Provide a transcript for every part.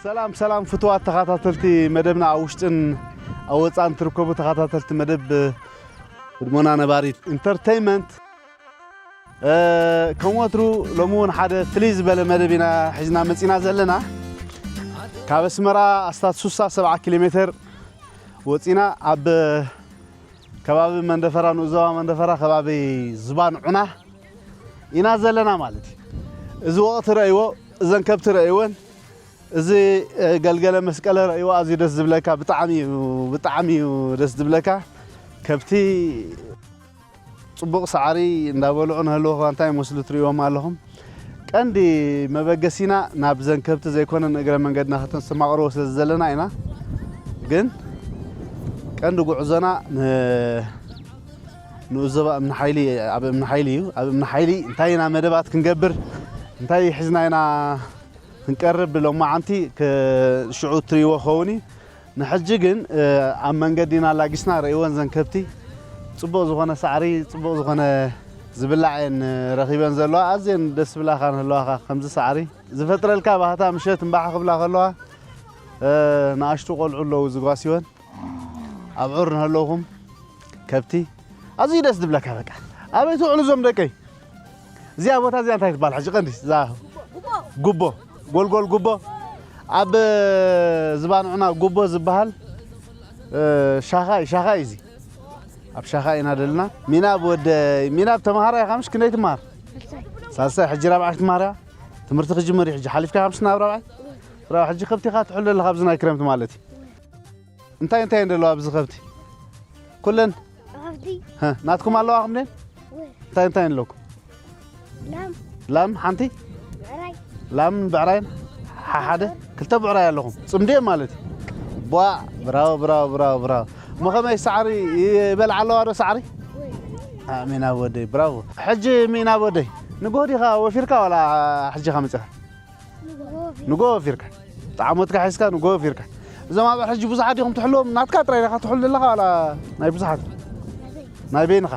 ሰላም ሰላም ፍቱዋት ተኸታተልቲ መደብና፣ ኣብ ውሽጥን ኣብ ወፃን ትርከቡ ተኸታተልቲ መደብ ህድሞና ነባሪት ኢንተርቴይንመንት፣ ከም ወትሩ ሎሚ እውን ሓደ ፍልይ ዝበለ መደብ ኢና ሒዝና መፂና ዘለና። ካብ ኣስመራ ኣስታት ሱሳ ሰብዓ ኪሎ ሜትር ወፂና ኣብ ከባቢ መንደፈራ፣ ንኡስ ዞባ መንደፈራ፣ ከባቢ ዝባን ዑና ኢና ዘለና ማለት እዩ። እዚ ወቕቲ ረእይዎ፣ እዘን ከብቲ ረእይወን። እዚ ገልገለ መስቀለ ረእይዎ፣ ኣዝዩ ደስ ዝብለካ፣ ብጣዕሚ እዩ፣ ብጣዕሚ እዩ ደስ ዝብለካ። ከብቲ ፅቡቕ ሳዕሪ እንዳበልዑ ንህልዎ እንታይ ይመስሉ ትርእይዎም ኣለኹም። ቀንዲ መበገሲና ናብ ዘን ከብቲ ዘይኮነ ንእግረ መንገድና ከተስተማቕርዎ ስለ ዘለና ኢና። ግን ቀንዲ ጉዕዞና ን-፣ ንኡስ ዞባ እምኒ ሓይሊ፣ ኣብ እምኒ ሓይሊ እዩ። ኣብ እምኒ ሓይሊ እንታይ ኢና መደባት ክንገብር፣ እንታይ ሒዝና ኢና ክንቀርብ ሎማዓንቲ ክ-፣ ሽዑ ትርእይዎ ኸውን እዩ። ንሕጂ ግን፣ እ፣ ኣብ መንገዲ ኢና ኣላጊስና፣ ረእይወን ዘን ከብቲ። ጽቡቕ ዝኾነ ሳዕሪ፣ ጽቡቕ ዝኾነ ዝብላዕ እየን ረኺበን ዘለዋ። ኣዝየን ደስ ዝብላኻ ንህለዋኻ፣ ከምዚ ሳዕሪ ዝፈጥረልካ ባህታ፣ ምሸት እምባሕ ክብላ ከለዋ፣ እ፣ ንኣሽቱ ቆልዑ ኣለዉ ዝጓስይወን። ኣብዑር ንህለውኹም ከብቲ፣ ኣዝዩ ደስ ዝብለካ በቃ። ኣበይ ትውዕሉ እዞም ደቀይ? እዚኣ ቦታ እዚኣ እንታይ ትበሃል? ሕጂ ቀንዲ እዛ ጉቦ፣ ጎልጎል ጉቦ። ኣብ ዝባንዑና ጉቦ ዝበሃል፣ እ፣ ሻኻ እዩ፣ ሻኻ እዩ እዚ። ኣብ ሻኻ ኢና ደልና። ሚናብ ወደ፣ ሚናብ ተምሃራይ ኢኻ ምሽ? ክንደይ ትምሃር? ሳልሳይ። ሕጂ ራብዓይ ክትምሃር እያ? ትምህርቲ ክጅምር እዩ ሕጂ። ሓሊፍካ ከምስ ናብ ራብዓይ? ራብዓይ። ሕጂ ከብቲ ኢኻ ትሕሉ ዘለኻ ኣብዚ ናይ ክረምቲ ማለት እዩ። እንታይ እንታይ እየን ዘለዋ ኣብዚ ከብቲ? ኩለን? ከብቲ። ሀ፣ ናትኩም ኣለዋ ከምደን? ወይ። እንታይ እንታይ ኣለኩም? ላም። ላም ሓንቲ? ብዕራይ። ላም ብዕራይን? ሓ-፣ ሓደ? ክልተ ብዕራይ ኣለኹም። ጽምዲ እዮም ማለት እዩ። ቧ፣ ብራቮ፣ ብራቮ፣ ብራቮ፣ ብራቮ። እሞ ከመይ ሳዕሪ ይበልዓ ኣለዋ ዶ ሳዕሪ? ወይ። ኣሜን ኣብ ወደይ፣ ብራቮ። ሕጂ ሚን ኣብ ወደይ። ንጎ ዲኻ ወፊርካ ዋላ ሕጂ ኻ መጺኻ? ንጎ ወፊርካ። ጣዕሞትካ ሒዝካ ንጎ ወፊርካ። እዞም ኣብ ሕጂ ብዙሓት ዲኹም ትሕልዎም? ናትካ ጥራይ ዲኻ ትሕሉ ዘለኻ ዋላ ናይ ብዙሓት? ናይ በይንኻ?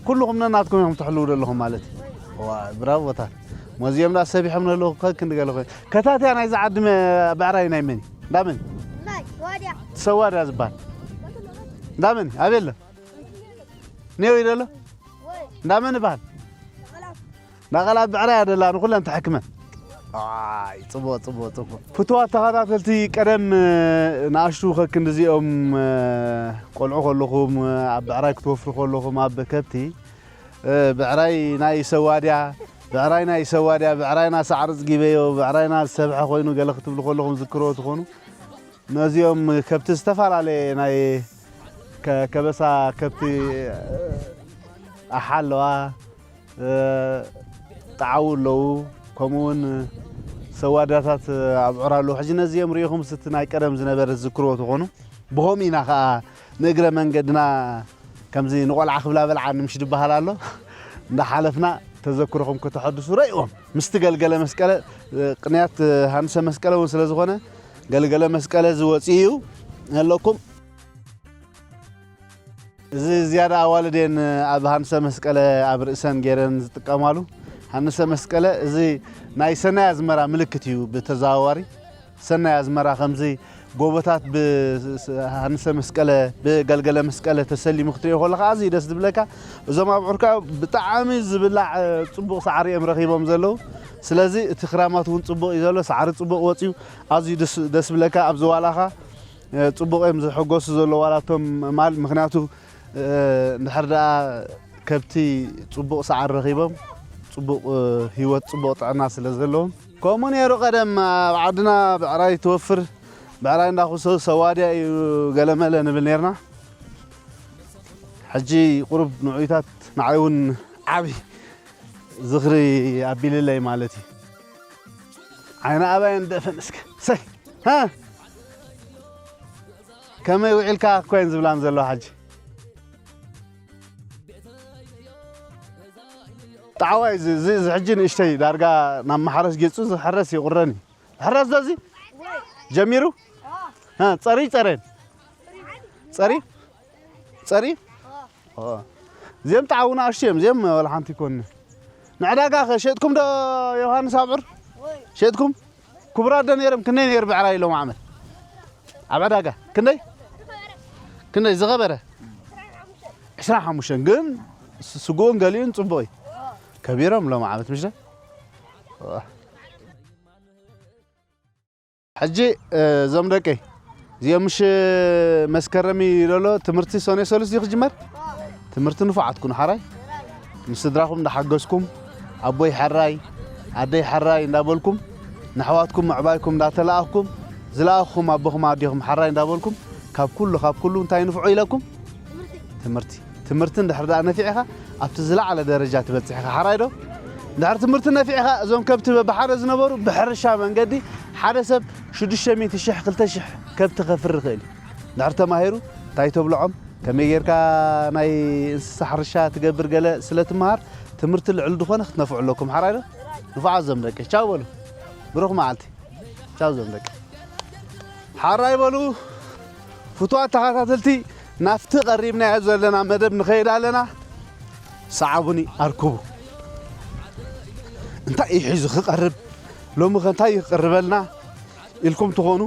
ኩልኹም ነናትኩም ኢኹም ትሕልዉ ዘለኹም ማለት እዩ። ዋ፣ ብራቮ ታ። ሞዚኦም ዳ ሰቢሖም ነለዉ ከክንዲ ገለ ኮይኑ። ከታትያ ናይዚ ዓዲ መ-፣ ብዕራይ ናይ መን እዩ? እንዳ መን? ናይ ዋድያ። ሰዋድያ ዝበሃል። እንዳ መን እዩ? ኣበይ ኣሎ? ኔው እዩ ዘሎ? ወይ። እንዳ መን ይበሃል? ዳቐላ ብዕራይ ኣደላ ንኹለን ተሐክመን። ኣይ፣ ጽቡቕ፣ ጽቡቕ፣ ጽቡቕ። ፍቱዋት ተኸታተልቲ፣ ቀደም፣ እ፣ ንኣሽቱ ከክንድዚኦም፣ እ፣ ቆልዑ ከለኹም፣ እ፣ ኣብ ብዕራይ ክትወፍሩ ከለኹም ኣብ ከብቲ፣ እ፣ ብዕራይ ናይ ሰዋድያ፣ ብዕራይ ናይ ሰዋድያ፣ ብዕራይና ሳዕሪ ጽጊበዮ፣ ብዕራይና ዝሰብሐ ኮይኑ ገለ ክትብሉ ከለኹም ዝክርዎ ትኾኑ። ነዚኦም ከብቲ ዝተፈላለየ ናይ ከ-፣ ከበሳ ከብቲ ኣሓ ኣለዋ፣ እ፣ ጣዓው ኣለዉ፣ ከምኡ እውን ሰዋዳታት ኣብዑር ኣለዉ። ሕጂ ነዚኦም ርኢኹም ስቲ ናይ ቀደም ዝነበረ ዝዝክርዎ ትኾኑ። ብኸምኡ ኢና ኸዓ ንእግረ መንገድና ከምዚ ንቆልዓ ክብላ በልዓ ንምሽ ዝበሃል ኣሎ። እንዳሓለፍና ተዘክሮኹም ከተሐድሱ ረእይዎም። ምስቲ ገልገለ መስቀለ፣ እ፣ ቅንያት፣ እ፣ ሃንሰ መስቀለ እውን ስለ ዝኾነ ገልገለ መስቀለ ዝወፅእ እዩ ኣለኩም። እዚ ዝያዳ ኣዋልድ እየን ኣብ ሃንሰ መስቀለ ኣብ ርእሰን ገይረን ዝጥቀማሉ። ሃንሰ መስቀለ እዚ ናይ ሰናይ ኣዝመራ ምልክት እዩ ብተዘዋዋሪ። ሰናይ ኣዝመራ ከምዚ ጎቦታት ብ-፣ ስ-፣ ሃንሰ መስቀለ፣ ብገልገለ መስቀለ ተሰሊሙ ክትሪኦ ከለኻ ኣዝዩ ደስ ዝብለካ። እዞም ኣብዑር ከኣ ብጣዕሚ ዝብላዕ፣ እ፣ ጽቡቕ ሳዕሪ እዮም ረኺቦም ዘለዉ። ስለዚ እቲ ክራማት እውን ጽቡቕ እዩ ዘሎ፣ ሳዕሪ ጽቡቕ ወጽዩ ኣዝዩ ደስ፣ ደስ ዝብለካ። ኣብ ዝዋላኻ፣ እ፣ ጽቡቕ እዮም ዝሕጎሱ ዘለዉ ዋላቶም ማል፣ ምኽንያቱ፣ እ፣ እንድሕር ደኣ ከብቲ ጽቡቕ ሳዕሪ ረኺቦም ጽቡቕ፣ እ፣ ህይወት ጽቡቕ ጥዕና ስለ ዘለዎም። ከምኡ ነይሩ ቀደም ኣብ ዓድና ብዕራይ ትወፍር፣ ብዕራይ እንዳኹሰ ሰዋድያ እዩ ገለመለ ንብል ነይርና። ሕጂ ቁሩብ ንዑይታት ንዓይ እውን ዓቢ ዝኽሪ ኣቢልለይ ማለት እዩ። ዓይኒ ኣባየን ደፈን እስከ። ሰይ፣ ሃ? ከመይ ውዒልካ እኮ እየን ዝብላን ዘለዋ ሕጂ። ጣዕዋይ እዚ፣ እዚ፣ እዚ ሕጂ ንእሽተይ ዳርጋ ናብ ማሕረስ ገጹ ዝሕረስ ይቑረን እዩ። ሕረስ ዶ እዚ? ጀሚሩ? ሃ፣ ጸሪ ጸሬን። ጸሪ? ጸሪ? ኦ። እዚኦም ጣዕው ንኣሽቱ እዮም። እዚኦም ወላ ሓንቲ ይኮኑ። ንዕዳጋ ከ ሸጥኩም ዶ ዮሃንስ ኣብዑር? ሸጥኩም? ክቡራት ዶ ነይሮም? ክንደይ ነይሩ ብዕራይ ሎሚ ዓመት ኣብ ዕዳጋ? ክንደይ? ክንደይ ዝኸበረ? ዕስራን ሓሙሽተን። ግን ስ-፣ ስግኡን ገሊኡን ጽቡቕ እዩ። ከቢሮም ሎሚ ዓመት፣ ምሽ ዶ? ሕጂ፣ እ፣ እዞም ደቀይ፣ እዚኦም ምሽ መስከረም እዩ ዘሎ፣ ትምህርቲ ሰኔ ሰሉስ እዩ ክጅመር? ትምህርቲ ንፉዓት ኩኑ፣ ሓራይ? ምስ ስድራኹም እንዳሓገዝኩም፣ ኣቦይ ሕራይ፣ ኣደይ ሕራይ እንዳበልኩም፣ ንኣሕዋትኩም ምዕባይኩም እንዳተላኣኽኩም፣ ዝለኣኽኹም ኣቦኹም ኣዴኹም ሕራይ እንዳበልኩም፣ ካብ ኩሉ፣ ካብ ኩሉ እንታይ ንፍዑ ኢለኩም? ትምህርቲ። ትምህርቲ እንድሕር ደኣ ነፊዕኻ፣ ኣብቲ ዝለዓለ ደረጃ ትበጽሕ ኢኻ። ሓራይ ዶ? እንድሕር ትምህርቲ ነፊዕኻ፣ እዞም ከብቲ በብሓደ ዝነበሩ ብሕርሻ መንገዲ ሓደ ሰብ ሽዱሽተ ሚእቲ ሽሕ፣ ክልተ ሽሕ ከብቲ ከፍሪ ይኽእል እዩ። እንድሕር ተማሂሩ፣ እንታይ ተብልዖም፣ ከመይ ጌርካ ናይ እንስሳ ሕርሻ ትገብር ገለ ስለ ትመሃር፣ ትምህርቲ ልዕሊ ዝኾነ ክትነፍዑ ኣለኩም። ሓራይ ዶ? ንፉዓት እዞም ደቂ። ቻው በሉ። ብሩኽ መዓልቲ። ቻው እዞም ደቂ። ሓራይ በሉ። ፍቱዋት ተኸታተልቲ፣ ናብቲ ቀሪብናዮ ዘለና መደብ ንኸይድ ኣለና። ሰዓቡኒ፣ ኣርክቡ። እንታይ እዩ ሒዙ ክቐርብ? ሎሚ ኸ እንታይ እዩ ክቕርበልና ኢልኩም ትኾኑ?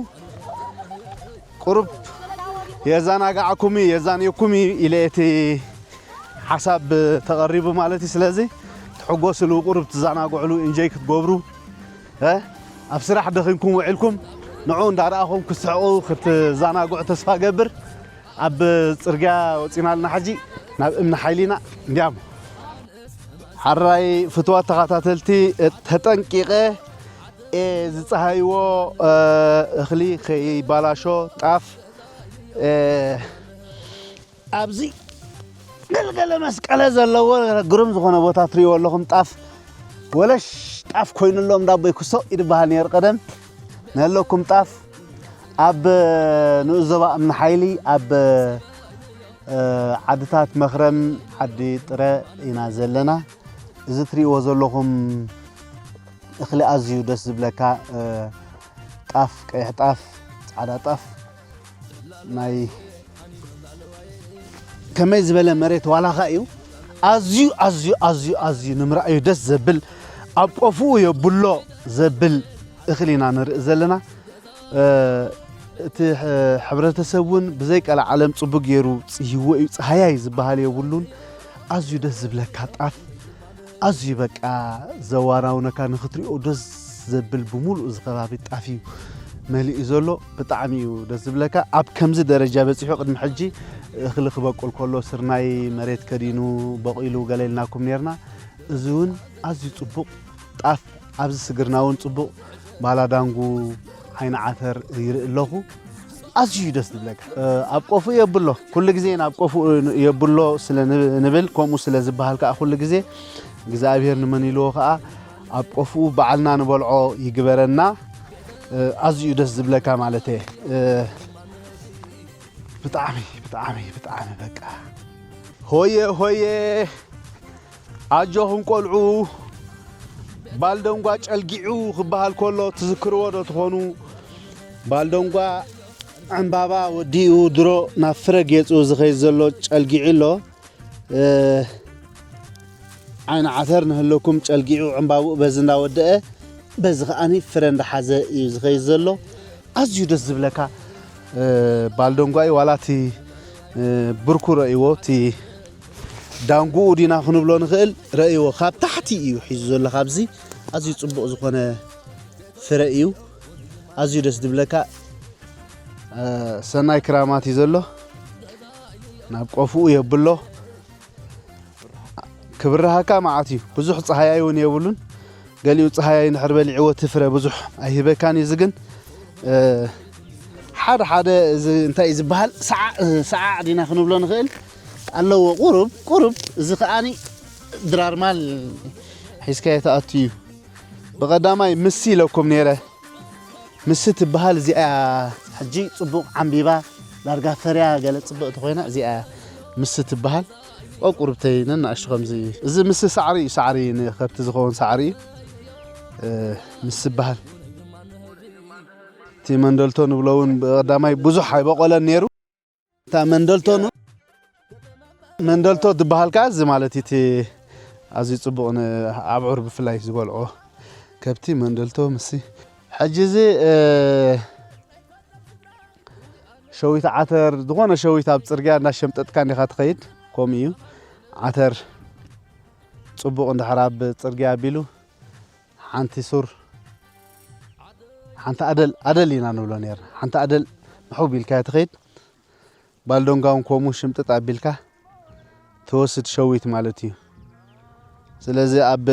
ቁሩብ የዛናግዓኩም እዩ፣ የዛንየኩም እዩ ኢለ እቲ ሓሳብ ተቐሪቡ ማለት እዩ። ስለዚ ትሕጎስሉ፣ ቁሩብ ትዘናግዕሉ፣ ኢንጆይ ክትገብሩ፣ እ፣ ኣብ ስራሕ ደኺምኩም ውዒልኩም ንዑ እንዳረኣኹም ክትስሕቑ ክትዘናግዑ ተስፋ ገብር። ኣብ ጽርግያ ወጺና ኣለና። ሕጂ ናብ እምኒ ሓይሊና እንዲያም። ሓራይ ፍትዋት ተኸታተልቲ፣ ተጠንቂቐ እየ ዝጸሃይዎ፣ እ፣ እኽሊ ከይባላሾ ጣፍ፣ እ፣ ኣብዚ ገልገለ መስቀለ ዘለዎ ግሩም ዝኾነ ቦታ ትሪእዎ ኣለኹም። ጣፍ ወለሽ ጣፍ ኮይኑሎም ዳቦይ ክሶ ይድበሃል ነይሩ ቀደም። ነለኩም ጣፍ ኣብ ንኡስ ዞባ እምኒ ሓይሊ ኣብ፣ እ፣ ዓድታት መኽረም ዓዲ ጥረ ኢና ዘለና። እዚ ትሪእዎ ዘለኹም እኽሊ ኣዝዩ ደስ ዝብለካ፣ እ፣ ጣፍ፣ ቀይሕ ጣፍ፣ ጻዕዳ ጣፍ፣ ናይ ከመይ ዝበለ መሬት ዋላኻ እዩ። ኣዝዩ፣ ኣዝዩ፣ ኣዝዩ፣ ኣዝዩ ንምርኣዩ ደስ ዘብል፣ ኣብ ቆፍኡ የብሎ ዘብል እኽሊ ኢና ንርኢ ዘለና። እ፣ እቲ ሕ-፣ ሕብረተሰብ እውን ብዘይ ቀልዓለም ጽቡቅ ገይሩ ጽህይዎ እዩ። ጸሃያይ ዝበሃል የብሉን። ኣዝዩ ደስ ዝብለካ ጣፍ፣ ኣዝዩ በቃ ዘዋናውነካ፣ ንኽትሪኦ ደስ ዘብል፣ ብምሉእ እዚ ከባቢ ጣፍ እዩ መሊኡ ዘሎ። ብጣዕሚ እዩ ደስ ዝብለካ። ኣብ ከምዚ ደረጃ በጺሑ ቅድሚ ሕጂ እኽሊ ክበቁል ከሎ ስርናይ መሬት ከዲኑ በቂሉ ገለ ኢልናኩም ኔርና። እዚ እውን ኣዝዩ ጽቡቕ ጣፍ፣ ኣብዚ ስግርና እውን ጽቡቕ ባላዳንጉ፣ ዓይኒ ዓተር ይርኢ ኣለኹ። ኣዝዩ እዩ ደስ ዝብለካ። እ፣ ኣብ ቆፉ የብሎ፣ ኩሉ ግዜ ናብ ቆፉ የብሎ ስለ ን-፣ ንብል፣ ከምኡ ስለ ዝበሃል ከኣ ኩሉ ግዜ እግዚኣብሔር ንመን ኢልዎ ከኣ ኣብ ቆፍኡ ባዕልና ንበልዖ ይግበረና። እ፣ ኣዝዩ ደስ ዝብለካ ማለት እየ። እ፣ ብጣዕሚ፣ ብጣዕሚ፣ ብጣዕሚ በቃ ሆየ፣ ሆየ። ኣጆኹም ቆልዑ፣ ባልደንጓ ጨልጊዑ ክበሃል ከሎ ትዝክርዎ ዶ ትኾኑ? ባልደንጓ ዕምባባ ወዲኡ ድሮ ናብ ፍረ ጌጹ ዝኸይድ ዘሎ ጨልጊዑ ኣሎ። እ፣ ዓይኒ ዓተር ንህለኩም ጨልጊዑ ዕምባብኡ በዚ እንዳወደአ፣ በዚ ከኣኒ ፍረ እንዳሓዘ እዩ ዝኸይድ ዘሎ። ኣዝዩ ደስ ዝብለካ፣ እ፣ ባልደንጓ እዩ። ዋላ እቲ፣ እ፣ ብርኩ ረእይዎ፣ እቲ ዳንጉኡ ዲና ክንብሎ ንኽእል፣ ረእይዎ። ካብ ታሕቲ እዩ ሒዙ ዘሎ፣ ካብዚ ኣዝዩ ጽቡቕ ዝኾነ ፍረ እዩ። ኣዝዩ ደስ ዝብለካ፣ እ፣ ሰናይ ክራማት እዩ ዘሎ። ናብ ቆፍኡ የብሎ። ክብርሃካ መዓት እዩ። ብዙሕ ጸሃያይ እውን የብሉን። ገሊኡ ጸሃያይ እንድሕር በሊዕዎ እቲ ፍረ ብዙሕ ኣይህበካን እዩ። እዚ ግን፣ እ፣ ሓደ ሓደ እዚ እንታይ እዩ ዝበሃል? ሰዓ-፣ እ፣ ሰዓዕ ዲና ክንብሎ ንኽእል ኣለዎ። ቁሩብ፣ ቁሩብ። እዚ ከኣኒ ድራር ማል ሒዝካዮ ትኣቱ እዩ። ብቐዳማይ ምስ ኢለኩም ነይረ። ምስ ትበሃል እዚኣ እያ። ሕጂ ጽቡቕ ዓምቢባ፣ ዳርጋ ፈርያ ገለ ጽብቕቲ ኮይና፣ እዚኣ እያ ምስ ትበሃል። ቆቁርብተይ ነናእሽቱ ከምዚ። እዚ ምስ ሳዕሪ እዩ፣ ሳዕሪ ንኸብቲ ዝኸውን ሳዕሪ እዩ፣ እ፣ ምስ ዝበሃል። እቲ መንደልቶ ንብሎ እውን ብቐዳማይ ብዙሕ ኣይበቆለን ነይሩ። እታ መንደልቶ ን-፣ መንደልቶ ዝበሃል ከኣ እዚ ማለት እዩ፣ እቲ ኣዝዩ ጽቡቕ ን-፣ ኣብዑር ብፍላይ ዝበልዖ ከብቲ መንደልቶ ምስዚ። ሕጂ እዚ እ፣ ሸዊት ዓተር፣ ዝኾነ ሸዊት ኣብ ጽርግያ እንዳሸምጠጥካ እንዲኻ ትኸይድ። ከምኡ እዩ። ዓተር ጽቡቕ እንድሕር ኣብ ጽርግያ ኣቢሉ ሓንቲ ሱር፣ ሓንቲ ኣደል፣ ኣደል ኢና ንብሎ ነርና። ሓንቲ ኣደል ምሕው ቢልካ ትኸይድ። ባልዶንጋ እውን ከምኡ ሽምጥጥ ኣቢልካ ትወስድ ሸዊት ማለት እዩ። ስለዚ ኣብ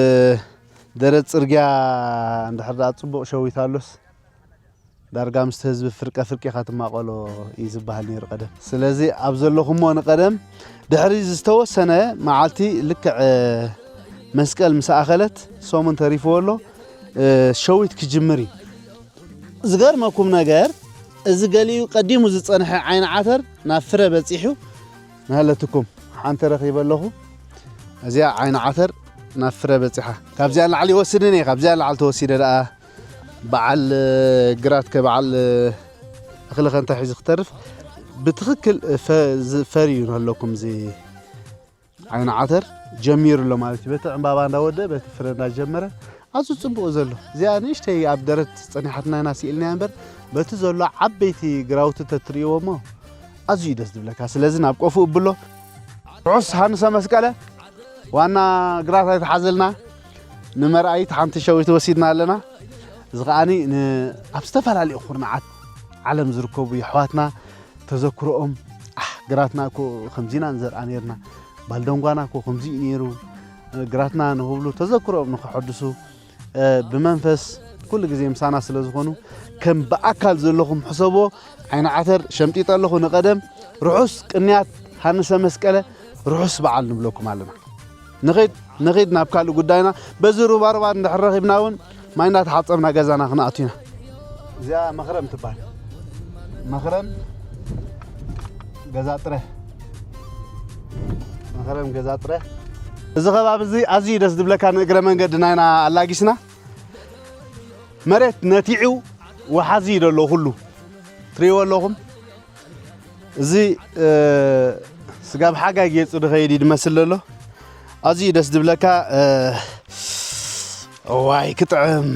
ደረት ጽርግያ እንድሕር ደኣ ጽቡቕ ሸዊት ኣሎስ፣ ዳርጋ ምስቲ ህዝቢ ፍርቀ ፍርቂ ኢኻ ትማቐሎ እዩ ዝበሃል ነይሩ ቀደም። ስለዚ ኣብ ዘለኹሞ ንቀደም ድሕሪ ዝተወሰነ መዓልቲ ልክዕ መስቀል ምስ ኣኸለት ሰሙን ተሪፍዎ ኣሎ፣ እ፣ ሸዊት ክጅምር እዩ። ዝገርመኩም ነገር፣ እዚ ገሊኡ ቀዲሙ ዝጸንሐ ዓይኒ ዓተር ናብ ፍረ በጺሑ፣ ናሃለትኩም ሓንቲ ረኺበ ኣለኹ። እዚኣ ዓይኒ ዓተር ናብ ፍረ በጺሓ። ካብዚኣ ላዕሊ ይወስድን እየ፣ ካብዚኣ ላዕሊ ተወሲደ ደኣ በዓል ግራት ከ በዓል እኽሊ ከንታ ሒዙ ክተርፍ ብትኽክል ፈ-፣ ዝ-፣ ፈርዩ ናሃለኩም እዚ ዓይኒ ዓተር ጀሚሩ ኣሎ ማለት እዩ። በቲ ዕምባባ እንዳወደአ፣ በቲ ፍረ እንዳጀመረ፣ ኣዝዩ ጽቡቕ ዘሎ። እዚኣ ንእሽተይ ኣብ ደረት ጸኒሓትና ኢና ስኢልናያ እምበር፣ በቲ ዘሎ ዓበይቲ ግራውቲ ተትርእይዎ እሞ፣ ኣዝዩ ደስ ዝብለካ። ስለዚ ናብ ቆፉ እብሎ። ርሑስ ሃንሰ መስቀለ፣ ዋና ግራት ኣይትሓዘልና፣ ንመርኣይት ሓንቲ ሸዊት ወሲድና ኣለና። እዚ ከኣኒ ን-፣ ኣብ ዝተፈላለዩ ኩርናዓት ዓለም ዝርከቡ የሕዋትና ተዘክሮኦም፣ ኣሕ፣ ግራትና እኮ ከምዚ ኢና ንዘርኣ ነርና፣ ባልደንጓና እኮ ከምዚ እዩ ነይሩ፣ እ፣ ግራትና ንክብሉ ተዘክሮኦም ንክሐድሱ፣ እ፣ ብመንፈስ ኩሉ ግዜ ምሳና ስለ ዝኾኑ፣ ከም ብኣካል ዘለኹም ሕሰብዎ። ዓይኒ ዓተር ሸምጢጠ ኣለኹ ንቐደም። ርሑስ ቅንያት ሃንሰ መስቀለ፣ ርሑስ በዓል ንብለኩም ኣለና። ንኺድ፣ ንኺድ ናብ ካልእ ጉዳይና። በዚ ሩባሩባ እንድሕር ረኺብና እውን ማይ እንዳተሓጸብና ገዛና ክንኣቱ ኢና። እዚኣ መኽረም ትበሃል። መኽረም ገዛ ጥረ። መኽረም ገዛ ጥረ። እዚ ከባቢ እዚ ኣዝዩ ደስ ዝብለካ፣ ንእግረ መንገድና ኢና ኣላጊስና። መሬት ነቲዑ ወሓዚ እዩ ዘሎ ኩሉ። ትርእይዎ ኣለኹም። እዚ፣ እ፣ ስጋብ ሓጋይ ጌጹ ዝኸይድ እዩ ዝመስል ዘሎ። ኣዝዩ ደስ ዝብለካ፣ እ፣ ዋይ ክጥዕም፣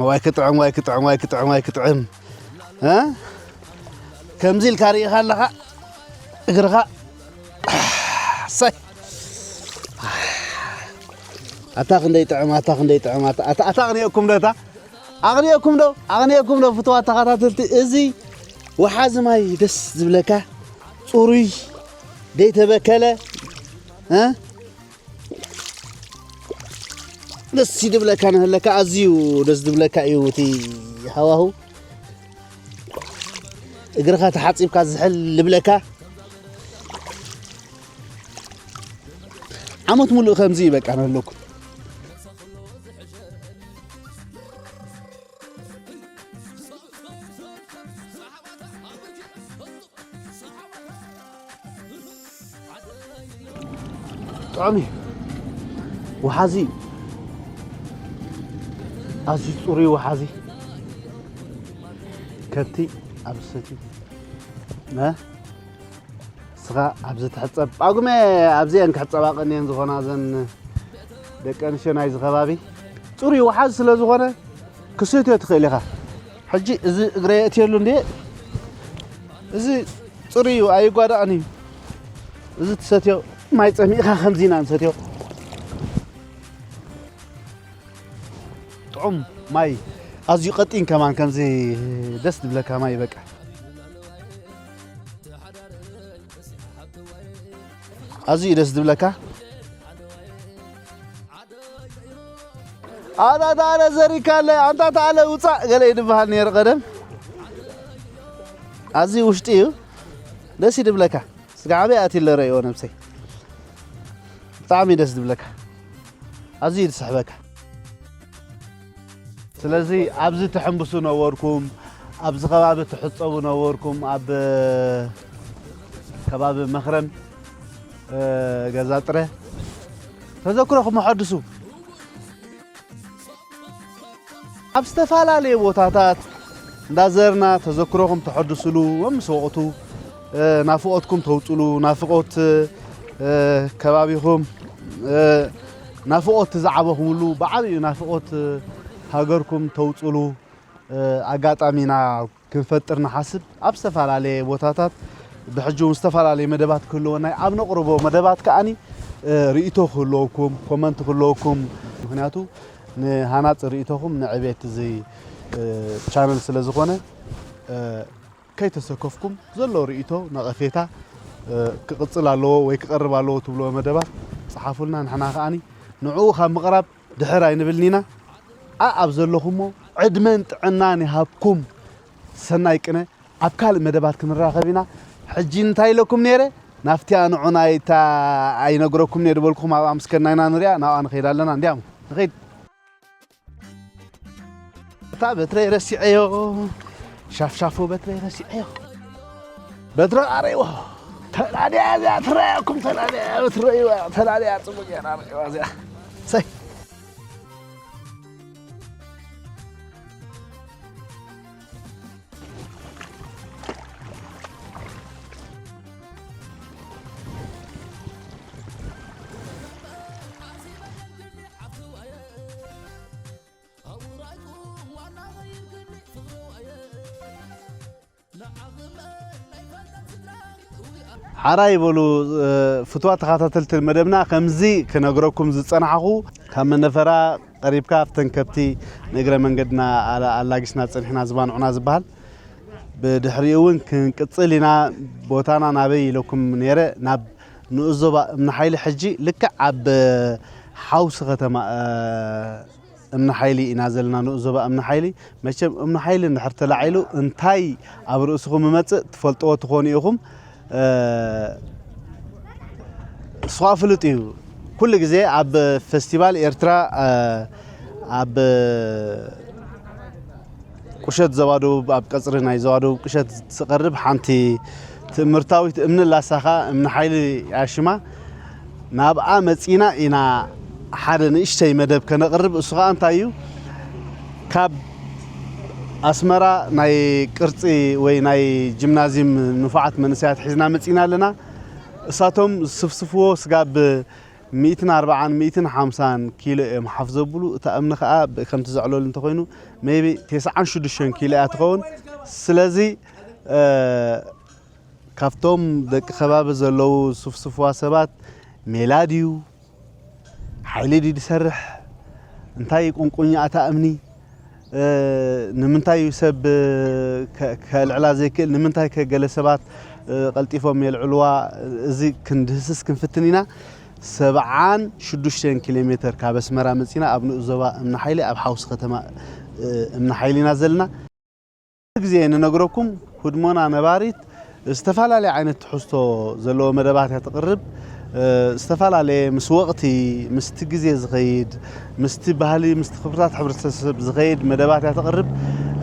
ዋይ ክጥዕም፣ ዋይ ክጥዕም፣ ዋይ ክጥዕም፣ ዋይ ክጥዕም። እ? ከምዚ ኢልካ ርኢኻ ኣለኻ፣ እግርኻ፣ ኣሰይ። ኣታ ክንደይ ጥዕም፣ ኣታ ክንደይ ጥዕም፣ ኣታ፣ ኣታ፣ ኣታ ኣቕኒኤኩም ዶ እታ? ኣቕኒኤኩም ዶ? ኣቕኒኤኩም ዶ ፍቱዋት ተኸታተልቲ? እዚ ወሓዚ ማይ ደስ ዝብለካ፣ ጽሩይ፣ ደይተበከለ፣ እ? ደስ ይድብለካ ንህለካ፣ ኣዝዩ ደስ ዝብለካ እዩ እቲ ሃዋሁ። እግርኻ ተሓጺብካ ዝሕል ልብለካ። ዓመት ሙሉእ ከምዚ እዩ በቃ ንህለኩም። ጥዑም እዩ። ወሓዚ እዩ። ኣዝዩ ጽሩይ ወሓዚ። ከብቲ ኣብ ዝሰትዩ፣ እ? ንስኻ ኣብዚ ትሕጸብ። ጳጉሜ ኣብዚአን ክሕጸባ ቀንየን ዝኾና እዘን ደቂ ኣንስትዮ ናይዚ ከባቢ። ጽሩይ ወሓዚ ስለ ዝኾነ ክስትዮ ትኽእል ኢኻ። ሕጂ እዚ እግረ የእትየሉ እንዴ? እዚ ጽሩይ እዩ፣ ኣይጓዳእን እዩ። እዚ ትሰትዮ ማይ ጸሚእኻ ከምዚ ኢና ንሰትዮ። ጥዑም ማይ፣ ኣዝዩ ቀጢን ከማን፣ ከምዚ ደስ ዝብለካ ማይ በቃ። ኣዝዩ ደስ ዝብለካ። ኣታ ተኣለ ዘሪካ ኣለ፣ ኣንታ ተኣለ ውጻእ ገለ ይድበሃል ነይሩ ቀደም። ኣዝዩ ውሽጢ እዩ። ደስ ይድብለካ። ስጋዕ ኣበይ ኣትዩ ኣሎ ረእዮ ነብሰይ። ብጣዕሚ ደስ ዝብለካ። ኣዝዩ እዩ ዝስሕበካ። ስለዚ ኣብዚ ትሕንብሱ ነበርኩም፣ ኣብዚ ከባቢ ትሕጸቡ ነበርኩም፣ ኣብ ከባቢ መኽረም፣ እ፣ ገዛ ጥረ ተዘክሮኹም ኣሐድሱ። ኣብ ዝተፈላለየ ቦታታት እንዳዘርና ተዘክሮኹም ተሐድሱሉ፣ ምስ ወቕቱ፣ እ፣ ናፍቖትኩም ተውጽሉ፣ ናፍቖት፣ እ፣ ከባቢኹም፣ እ፣ ናፍቖት ዝዓበኹምሉ፣ ብዓቢኡ ናፍቖት ሃገርኩም ተውጽሉ። ኣጋጣሚና ክንፈጥር ንሓስብ ኣብ ዝተፈላለየ ቦታታት ብሕጂ እውን ዝተፈላለየ መደባት ክህልወና እዩ። ኣብ ነቕርቦ መደባት ከዓኒ ርእይቶ ክህልወኩም፣ ኮመንት ክህልወኩም፣ ምክንያቱ ንሃናፂ ርእይቶኹም ንዕቤት እዚ ቻነል ስለ ዝኾነ ከይተሰከፍኩም ዘሎ ርእይቶ ነቐፌታ ክቕፅል ኣለዎ ወይ ክቐርብ ኣለዎ ትብልዎ መደባት ፀሓፉልና። ንሕና ከዓኒ ንዕኡ ካብ ምቕራብ ድሕር ኣይንብልኒና። ኣብ ዘለኹሞ ዕድመን ጥዕናን ይሃብኩም። ሰናይ ቅነ። ኣብ ካልእ መደባት ክንራኸብ ኢና። ሕጂ እንታይ ኢለኩም ነይረ? ናብቲኣ ንዑናይ እታ ኣይነግረኩም እየ ዝበልኩም ኣብኣ ምስ ከድና ኢና ንሪኣ። ናብኣ ንኸይድ ኣለና። እንዲያም ንኸይድ። እታ በትረይ ረሲዐዮ። ሻፍሻፎ በትረይ ረሲዐዮ። በትረ ኣረይዎ። ተላልያ እዚኣ ትረኣየኩም። ተላልያ በትረይዋ። ተላልያ ጽቡቅ እያ። ኣረይዋ እዚኣ። ሰይ። ሓራይ በሉ። ፍትዋ ተኸታተልቲ መደብና፣ ከምዚ ክነግረኩም ዝጸናሕኹ፣ ካብ መነፈራ ቀሪብካ ኣብተን ከብቲ ንእግረ መንገድና ኣላ- ኣላጊስና ጸኒሕና ዝባንዑና ዝበሃል። ብድሕሪኡ እውን ክንቅጽል ኢና። ቦታና ናበይ ኢለኩም ነይረ፣ ናብ ንኡስ ዞባ እምኒ ሓይሊ፣ ሕጂ ልክዕ ኣብ ሓውሲ ከተማ እምኒ ሓይሊ ኢና ዘለና። ንኡስ ዞባ እምኒ ሓይሊ፣ መቸም እምኒ ሓይሊ እንድሕር ተላዒሉ እንታይ ኣብ ርእስኹም ይመጽእ ትፈልጥዎ ትኾኑ ኢኹም። እሱ ኸኣ ፍሉጥ እዩ። ኩሉ ግዜ ኣብ ፈስቲቫል ኤርትራ ኣብ ቁሸት ዞባ ደቡብ፣ ኣብ ቀጽሪ ናይ ዞባ ደቡብ ቁሸት ዝቐርብ ሓንቲ ትእምርታዊት እምኒ ኣላሳ ኸኣ እምኒ ሓይሊ እያ ሽማ። ናብኣ መጺና ኢና ሓደ ንእሽተይ መደብ ከነቕርብ። እሱ ኸኣ እንታይ እዩ? ካብ ኣስመራ ናይ ቅርጺ ወይ ናይ ጂምናዝዩም ንፉዓት መንእሰያት ሒዝና መጺና ኣለና። እሳቶም ዝስፍስፍዎ ስጋብ ሚእትን ኣርባዓን ሚእትን ሓምሳን ኪሎ እዮም ሓፍ ዘብሉ። እታ እምኒ ኸኣ ብ- ከምቲ ዘዕለሉ እንተኾይኑ ሜይቢ ተስዓን ሽዱሽተን ኪሎ እያ ትኸውን። ስለዚ እ፣ ካብቶም ደቂ ከባቢ ዘለዉ ዝስፍስፍዋ ሰባት ሜላ ድዩ? ሓይሊ ድዩ ዝሰርሕ? እንታይ እዩ ቁንቁኛ እታ እምኒ? እ፣ ንምንታይ እዩ ሰብ ከ- ከልዕላ ዘይክእል? ንምንታይ ከ ገለ ሰባት እ፣ ቀልጢፎም የልዕልዋ? እዚ ክንድህስስ ክንፍትን ኢና። ሰብዓን ሽዱሽተን ኪሎ ሜተር ካብ ኣስመራ መጺና ኣብ ንኡስ ዞባ እምኒ ሓይሊ ኣብ ሓውሲ ከተማ እ፣ እምኒ ሓይሊ ኢና ዘለና። ግዜ ንነግረኩም፣ ህድሞና ነባሪት ዝተፈላለየ ዓይነት ትሕዝቶ ዘለዎ መደባት እያ ተቕርብ። እ፣ ዝተፈላለየ ምስ ወቕቲ፣ ምስቲ ግዜ ዝኸይድ፣ ምስቲ ባህሊ፣ ምስቲ ክብርታት ሕብረተሰብ ዝኸይድ መደባት እያ ተቕርብ።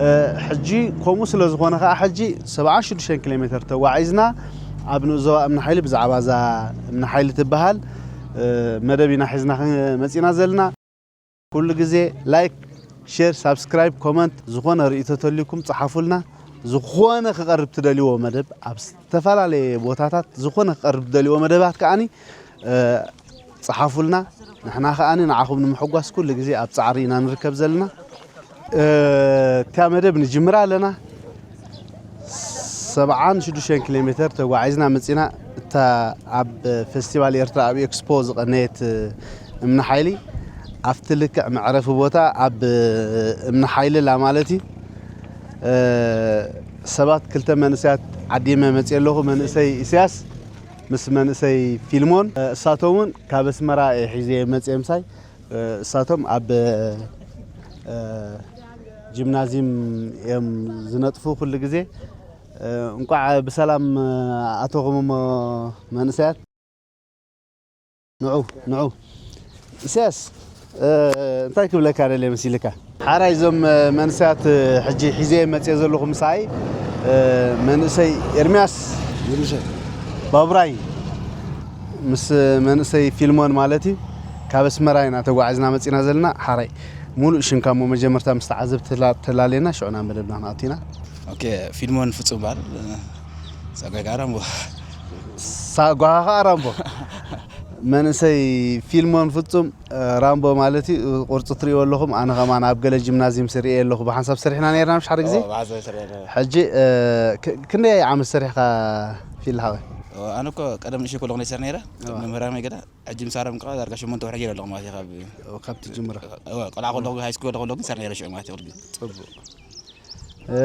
እ፣ ሕጂ ከምኡ ስለ ዝኾነ ኸኣ፣ ሕጂ ሰብዓን ሽዱሽተን ኪሎ ሜተር ተጓዒዝና ኣብ ንኡስ ዞባ እምኒ ሓይሊ ብዛዕባ እዛ እምኒ ሓይሊ ትበሃል፣ እ፣ መደብ ኢና ሒዝና መጺና ዘለና። ኩሉ ግዜ ላይክ፣ ሼር፣ ሳብስክራይብ፣ ኮመንት፣ ዝኾነ ርእይቶ ተልዩኩም ጸሓፉልና። ዝኾነ ክቐርብ ትደልይዎ መደብ ኣብ ዝተፈላለየ ቦታታት፣ ዝኾነ ክቐርብ ትደልይዎ መደባት ከዓኒ፣ እ፣ ጸሓፉልና። ንሕና ከዓኒ ንዓኹም ንምሕጓስ ኩሉ ግዜ ኣብ ጻዕሪ ኢና ንርከብ ዘለና። እ፣ እታ መደብ ንጅምራ ኣለና። ሰብዓን ሽዱሽተን ኪሎ ሜተር ተጓዒዝና መጺና። እታ ኣብ ፈስቲቫል ኤርትራ ኣብ ኤክስፖ ዝቐነየት እምኒ ሓይሊ፣ ኣብቲ ልክዕ መዕረፊ ቦታ ኣብ እምኒ ሓይሊ ኣላ ማለት እዩ። እ፣ ሰባት ክልተ መንእሰያት ዓዲመ መጺአ ኣለኹ። መንእሰይ ኢሳያስ ምስ መንእሰይ ፊልሞን፣ እ፣ እሳቶም እውን ካብ ኣስመራ እየ ሒዘ መጺአ ምሳይ። እ፣ እሳቶም ኣብ፣ እ፣ ጂምናዝዩም እዮም ዝነጥፉ ኩሉ ግዜ። እ፣ እንቋዕ ብሰላም ኣተኹም እሞ መንእሰያት። ንዑ፣ ንዑ። ኢሳያስ፣ እ፣ እንታይ ክብለካ ደልየ መሲልካ? ሓራይ እዞም፣ እ፣ መንእሰያት፣ እ፣ ሕጂ ሒዘ መጽየ ዘለኹ ምሳይ፣ እ፣ መንእሰይ ኤርምያስ ኤርምያስ። ባቡራይ ምስ መንእሰይ ፊልሞን ማለት እዩ። ካብ ኣስመራ ኢና ተጓዒዝና መጺና ዘለና። ሓራይ፣ ሙሉእ ሽምካ እሞ መጀመርታ ምስ ተዓዘብቲ ተላ-፣ ተላለየና፣ ሽዑ ናብ መደብና ክንኣቱ ኢና። ኦኬ፣ ፊልሞን ፍጹም በሃል። ጸጋይ ከኣ ራምቦ። ሳጓኻ ከኣ ራምቦ። መንእሰይ ፊልሞን ፍጹም፣ እ፣ ራምቦ ማለት እዩ። ቅርጹ ትርእይዎ ኣለኹም። ኣነ ከማን ኣብ ገለ ጂምናዝየም ስርእየ ኣለኹ። ብሓንሳብ ሰሪሕና ነይርና፣ ምሽ ሓደ ግዜ? ኦ፣ ብሓንሳብ ሰሪሕና። ሕጂ፣ እ፣ ክ-፣ ክንደይ ዓመት ሰሪሕካ ፊል ሓወይ? ኦ፣ ኣነ እኮ ቀደም ንእሽቶ ከለኹ ነይሰር ነይረ። ኦ። መምህራን ገዳ ሕጂ ምሳሮም ከኣ ዳርጋ ሸሞንተ ወርሒ ገይረ ኣለኹ ማለት እዩ። ካብ ኦ፣ ካብ ትጅምሮ? ኦ፣ ቆልዓ ከለኹ፣ ሃይ ስኩል ከለኹ ግን ሰር ነይረ ሽዑ ማለት እዩ፣ ኩሉ ግዜ። ጽቡቕ። እ፣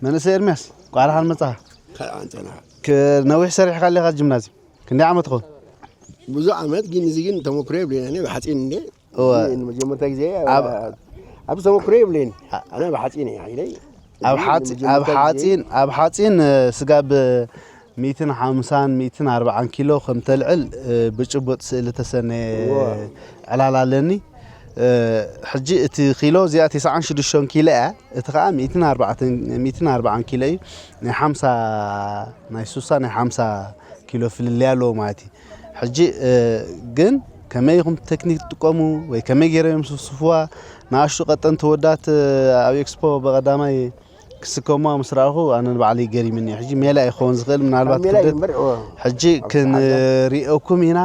መንእሰይ ኤርምያስ፣ እንቋዕ ደሓን መጻኻ። ካልኣ እንተና። ክ-፣ ነዊሕ ሰሪሕካ ኣለኻ ጂምናዝየም? ክንደይ ዓመት ትኸውን? ብዙሕ ዓመት ግን፣ እዚ ግን ተመኩሮ የብለይን። ኣነ ብሓጺን እንደ እወ። እዚ ንመጀመርታ ግዜ ኣብ ኣብ ተመኩሮ የብለይን። ኣነ ብሓጺን እየ ሓይለይ። ኣብ እዚ ሓጺ-፣ ኣብ ንመጀመርታ ግዜ ሓጺን፣ ኣብ ሓጺን፣ እ፣ ስጋብ ሚእትን ሓምሳን ሚእትን ኣርባዓን ኪሎ ከም ተልዕል፣ እ፣ ብጭቡጥ ስእሊ ተሰነየ እወ። ዕላል ኣለኒ። እ፣ ሕጂ እቲ ኪሎ እዚኣ ተስዓን ሽዱሽተን ኪሎ እያ። እቲ ኸኣ ሚእትን ኣርባዕተን፣ ሚእትን ኣርባዓን ኪሎ እዩ። ናይ ሓምሳ፣ ናይ ሱሳ፣ ናይ ሓምሳ ኪሎ ፍልልይ ኣለዎ ማለት እዩ። ሕጂ፣ እ፣ ግን ከመይ ኢኹም ቴክኒክ ትጥቀሙ ወይ ከመይ ገይሮም እዮም ዝስፍስፍዋ? ንኣሽቱ ቀጠንቲ ወዳት፣ እ፣ ኣብ ኤክስፖ ብቐዳማይ ክስከሙዋ ምስ ረኣኹ ኣነ ንባዕለይ ገሪምኒ እዩ። ሕጂ ሜላ ይኸውን ዝኽእል ምናልባት ኣብ ሜላ እዩ ክብደት እምበር፣ ኦ፣ ሕጂ ኣብ ክንሪኦኩም ኢና።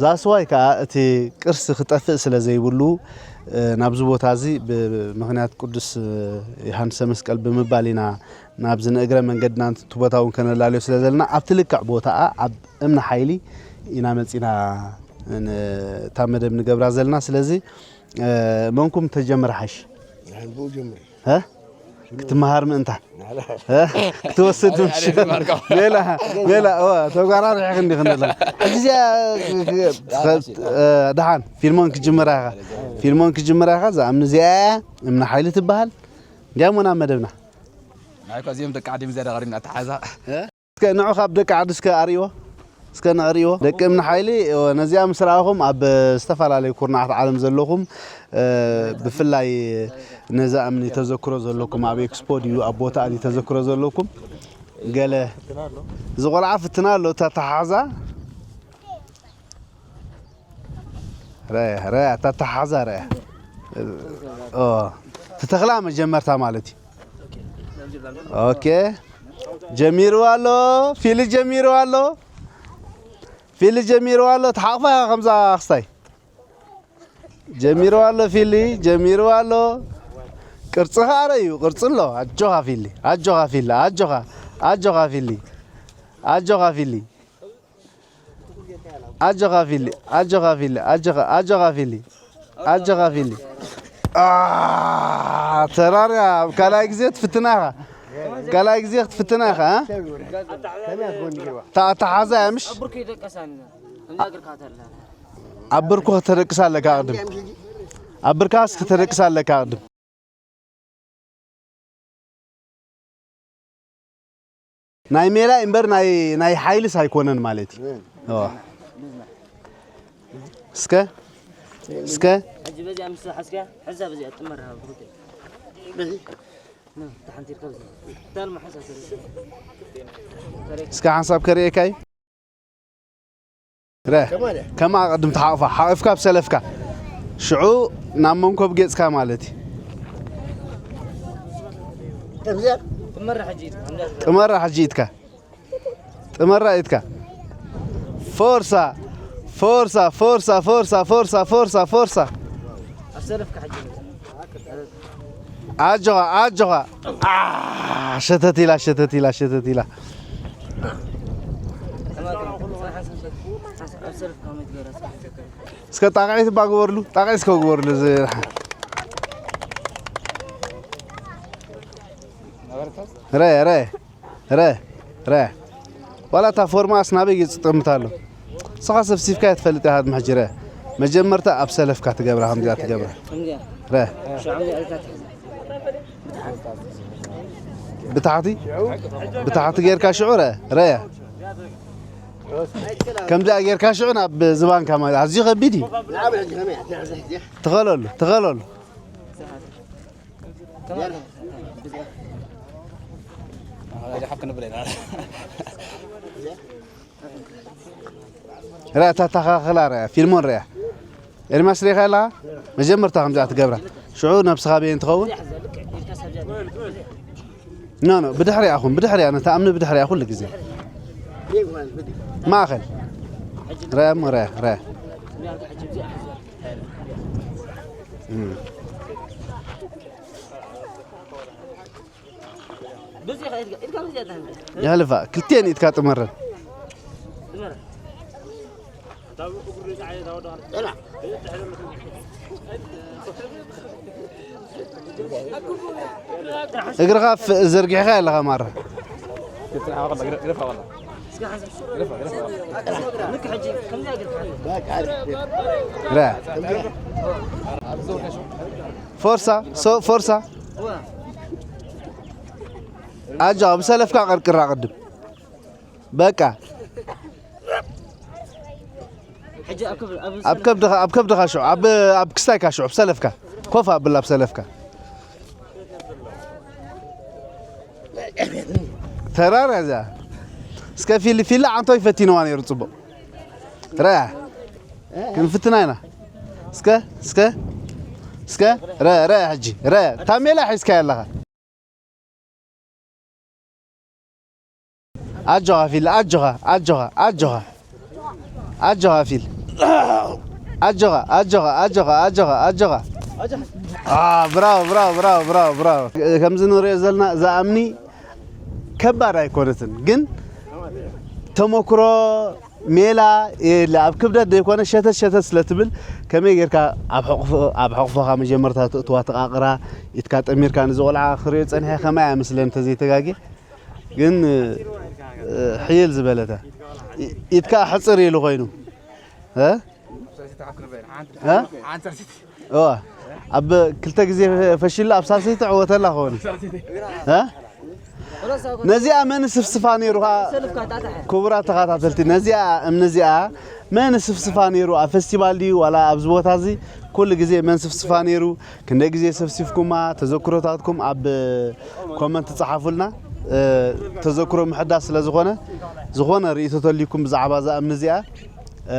ዛስዋይ ከኣ እቲ ቅርሲ ክጠፍእ ስለ ዘይብሉ፣ እ፣ ናብዚ ቦታ እዚ ብምኽንያት ቅዱስ፣ እ፣ ዮሃንስ ዘመስቀል ብምባል ኢና ናብዚ ንእግረ መንገድና እቲ ቦታ እውን ከነላልዮ ስለ ዘለና ኣብቲ ልክዕ ቦታኣ ኣብ እምኒ ሓይሊ ኢና መጺና ን-፣ እታ መደብ ንገብራ ዘለና። ስለዚ፣ እ፣ መንኩም ተጀምር ሓይሽ? ንሓንብኡ ጀምር። እ? ክትመሃር ምእንታ? ናላ። እ? ክትወስድ ኣነ፣ ምሽ? ኣነ ተማሃርካ። ሜላ፣ ሜላ፣ እወ፣ ተጓራሪሕክ እንዲኽ ንብለካ። ሕጂ እዚኣ፣ እ፣ ደሓን፣ ፊልሞን ክጅምራ ኢኻ። ፊልሞን ክጅምራ ኢኻ፣ እዛ እምኒ እዚኣ እያ፣ እምኒ ሓይሊ ትበሃል። እንዲያሞ ናብ መደብና። ናይ እኮ እዚኦም ደቂ ዓዲ ምዘ ደቐሪብና ተሓዛ። እ? እስከ ንዑ ካብ ደቂ ዓዲ እስከ ኣርእይዎ። እስከ ነርእይዎ። ደቂ እምኒ ሓይሊ፣ እ፣ ነዚኣ ምስ ረኣኹም ኣብ ዝተፈላለዩ ኩርናዓት ዓለም ዘለኹም፣ እ፣ ብፍላይ ነዛ እምኒ ተዘክሮ ዘለኩም፣ ኣብ ኤክስፖ ድዩ ኣብ ቦታ ድዩ ተዘክሮ ዘለኩም? ገለ እዚ ቆልዓ ፍትና ኣሎ፣ እታ ተሓዛ። ረያ፣ ረያ፣ እታ ተሓዛ ረያ። ኦ፣ ትተኽላ መጀመርታ ማለት እዩ። ኦኬ። ጀሚሩ ኣሎ፣ ፊሊ ጀሚሩ ኣሎ። ፊሊ ጀሚሩ ኣሎ፣ ተሓቕፋ ከምዛ ክስታይ። ጀሚሩ ኣሎ ፊሊ፣ ጀሚሩ ኣሎ። ቅርጺ ኸኣ ረዩ፣ ቅርጺ ኣሎ። ኣጆኻ ፊሊ፣ ኣጆኻ ፊሊ፣ ኣጆኻ፣ ኣጆኻ ፊሊ፣ ኣጆኻ ፊሊ። ኣጆኻ ፊሊ፣ ኣጆኻ ፊሊ፣ ኣጆኻ፣ ኣጆኻ ፊሊ፣ ኣጆኻ ፊሊ። ኣ፣ ተራርያ፣ ካልኣይ ግዜ ትፍትና ኢኻ። ካልኣይ ግዜ ክትፍትና ኢኻ፣ እ? ከመይ ኣትኮን ገይርዋ? ታ-፣ ኣተሓዛ እያ፣ ምሽ? ኣብ ብርኩ ይደቀሳኒ። ከምዚ እግርካ ተላ። ኣብ ብርኩ ከተደቅስ ኣለካ ቅድም። ኣብ ብርካስ ከተደቅስ ኣለካ ቅድም። ናይ ሜላ እምበር ናይ፣ ናይ ሓይልስ ኣይኮነን ማለት እዩ። እም። ኦ። እስከ፣ እስከ። ሕጂ በዚኣ ምስ ሓዝካ፣ ሕዛ በዚኣ ጥመር ሃብ፣ ብሩክ። በዚ? ና፣ ተሓንቲርካ በዚ። ታል መሓሳ ተረሰ። እስከ ሓንሳብ ከርእየካ እዩ። ረ፣ ከማን እያ። ከማን ቅድም ተሓቕፋ፣ ሓቒፍካ ብሰለፍካ። ሽዑ ናብ መንኮብ ጌጽካ ማለት እዩ። ከምዚኣ? ጥመራ ሕጂ ኢድካ፣ ከምዚኣ ትበል። ጥመራ ሕጂ ኢድካ። ጥመራ ኢድካ። ፎርሳ፣ ፎርሳ፣ ፎርሳ። ኣብ ሰለፍካ ሕጂ። ኣጆኻ፣ ኣጆኻ። ኣ፣ ሸተት ኢላ፣ ሸተት ኢላ፣ ሸተት ኢላ። እስከ ጣቕዒት እባ ግበርሉ፣ ጣቕዒት እስከ ግበርሉ። እዚ ረ፣ ረ፣ ረ፣ ረ። ዋላ እታ ፎርማስ ናበይ ገጹ ትጥምት ኣሎ? ንስኻ ሰብሲብካ ትፈልጥ ኢኻ፣ ድሚ ሕጂ ረ። መጀመርታ ኣብ ሰለፍካ ትገብራ፣ ከምዚኣ ትገብራ። ከምዚኣ። ረ። ሽዑ ከምዚኣ ኢልካ ትሕዛ። ብታሕቲ? ብታሕቲ ጌርካ ሽዑ ረ፣ ረያ። ከምዚኣ ጌርካ ሽዑ ናብ ዝባንካ ማለት ኣዝዩ ከቢድ እዩ። ንዓብ ሕጂ ከመይ ትሕዛ ሕጂ? ትኸለሉ፣ ትኸለሉ። ርያ፣ እታ ኣተኻኽላ ርያ፣ ፊልሞን ርያ። ኤርምያስ ርኢኻ ኣለኻ? መጀመርታ ከምዚኣ ትገብራ። ሽዑ ነብስኻ በየን ትኸውን? ኖ፣ ኖ፣ ብድሕሪኣ ኹን፣ ብድሕሪኣ፣ ነታ እምኒ ብድሕሪኣ ኩሉ ግዜ። ማእኸል። ራያ እሞ ራያ ራያ። እም። ያልፋ ክልቴን ኢድካ ጥመረን። እግርኻ ፍ-፣ ዘርጊሕኻ ኣለኻ ማራ። ረ። ፎርሳ፣ ሶ-፣ ፎርሳ። ኣጆ፣ ብሰለፍካ ቀርቅራ ቅድም። በቃ። ሕጂ ኣብ ከብ-፣ ኣብ ኣብ ከብድኻ፣ ኣብ ከብድኻ ሽዑ፣ ኣብ፣ ኣብ ክስታይካ ሽዑ፣ ብሰለፍካ። ኮፍ ኣብላ ብሰለፍካ። ተራራ እዛ። እስከ ፊል-፣ ፊላ ዓንቶ ይፈቲንዋ ነይሩ ጽቡቕ። ረ። ክንፍትና ኢና። እስከ፣ እስከ፣ እስከ፣ ረ፣ ረ፣ ሕጂ፣ ረ። ታሜላ ሒዝካያ ኣለኻ። ኣጆኻ ፊል፣ ኣጆኻ፣ ኣጆኻ፣ ኣጆኻ። ኣጆኻ ፊል። ኣጆኻ፣ ኣጆኻ፣ ኣጆኻ፣ ኣጆኻ፣ ኣጆኻ። አ፣ ብራቮ፣ ብራቮ፣ ብራቮ፣ ብራቮ፣ ብራቮ። ከምዚ ንሪኦ ዘለና እዛ እምኒ ከባድ ኣይኮነትን፣ ግን ተመክሮ ሜላ የለ፣ ኣብ ክብደት ዘይኮነ ሸተት ሸተት ስለ ትብል፣ ከመይ ጌርካ ኣብ ሕቑፎ-፣ ኣብ ሕቑፎኻ መጀመርታ ተእትዋ ተቓቕራ፣ ኢድካ ጠሚርካ፣ ነዚ ቆልዓ ክሪኦ ጸኒሐ፣ ከማይ እያ መስለኒ እንተዘይተጋግየ። ግን፣ እ፣ ሕይል ዝበለታ። ኢ-፣ ኢድካ ሕጽር ኢሉ ኮይኑ። እ? እ? እዋ፣ ኣብ ክልተ ግዜ ፈሺሉ ኣብ ሳልሰይቲ ዕወተላ ክኸውን። እ? ነዚኣ መን ስፍስፋ ነይሩ ኸዓ? ክቡራት ተኸታተልቲ፣ ነዚኣ እምኒ እዚኣ መን ስፍስፋ ነይሩ? ኣብ ፈስቲቫል ድዩ ዋላ ኣብዚ ቦታ እዚ? ኩሉ ግዜ መን ስፍስፋ ነይሩ? ክንደይ ግዜ ሰብሲፍኩማ? ተዘክሮታትኩም ኣብ ኮመንት ጸሓፉልና። እ፣ ተዘክሮ ምሕዳስ ስለ ዝኾነ፣ ዝኾነ ርእይቶ ተልዩኩም ብዛዕባ እዛ እምኒ እዚኣ፣ እ፣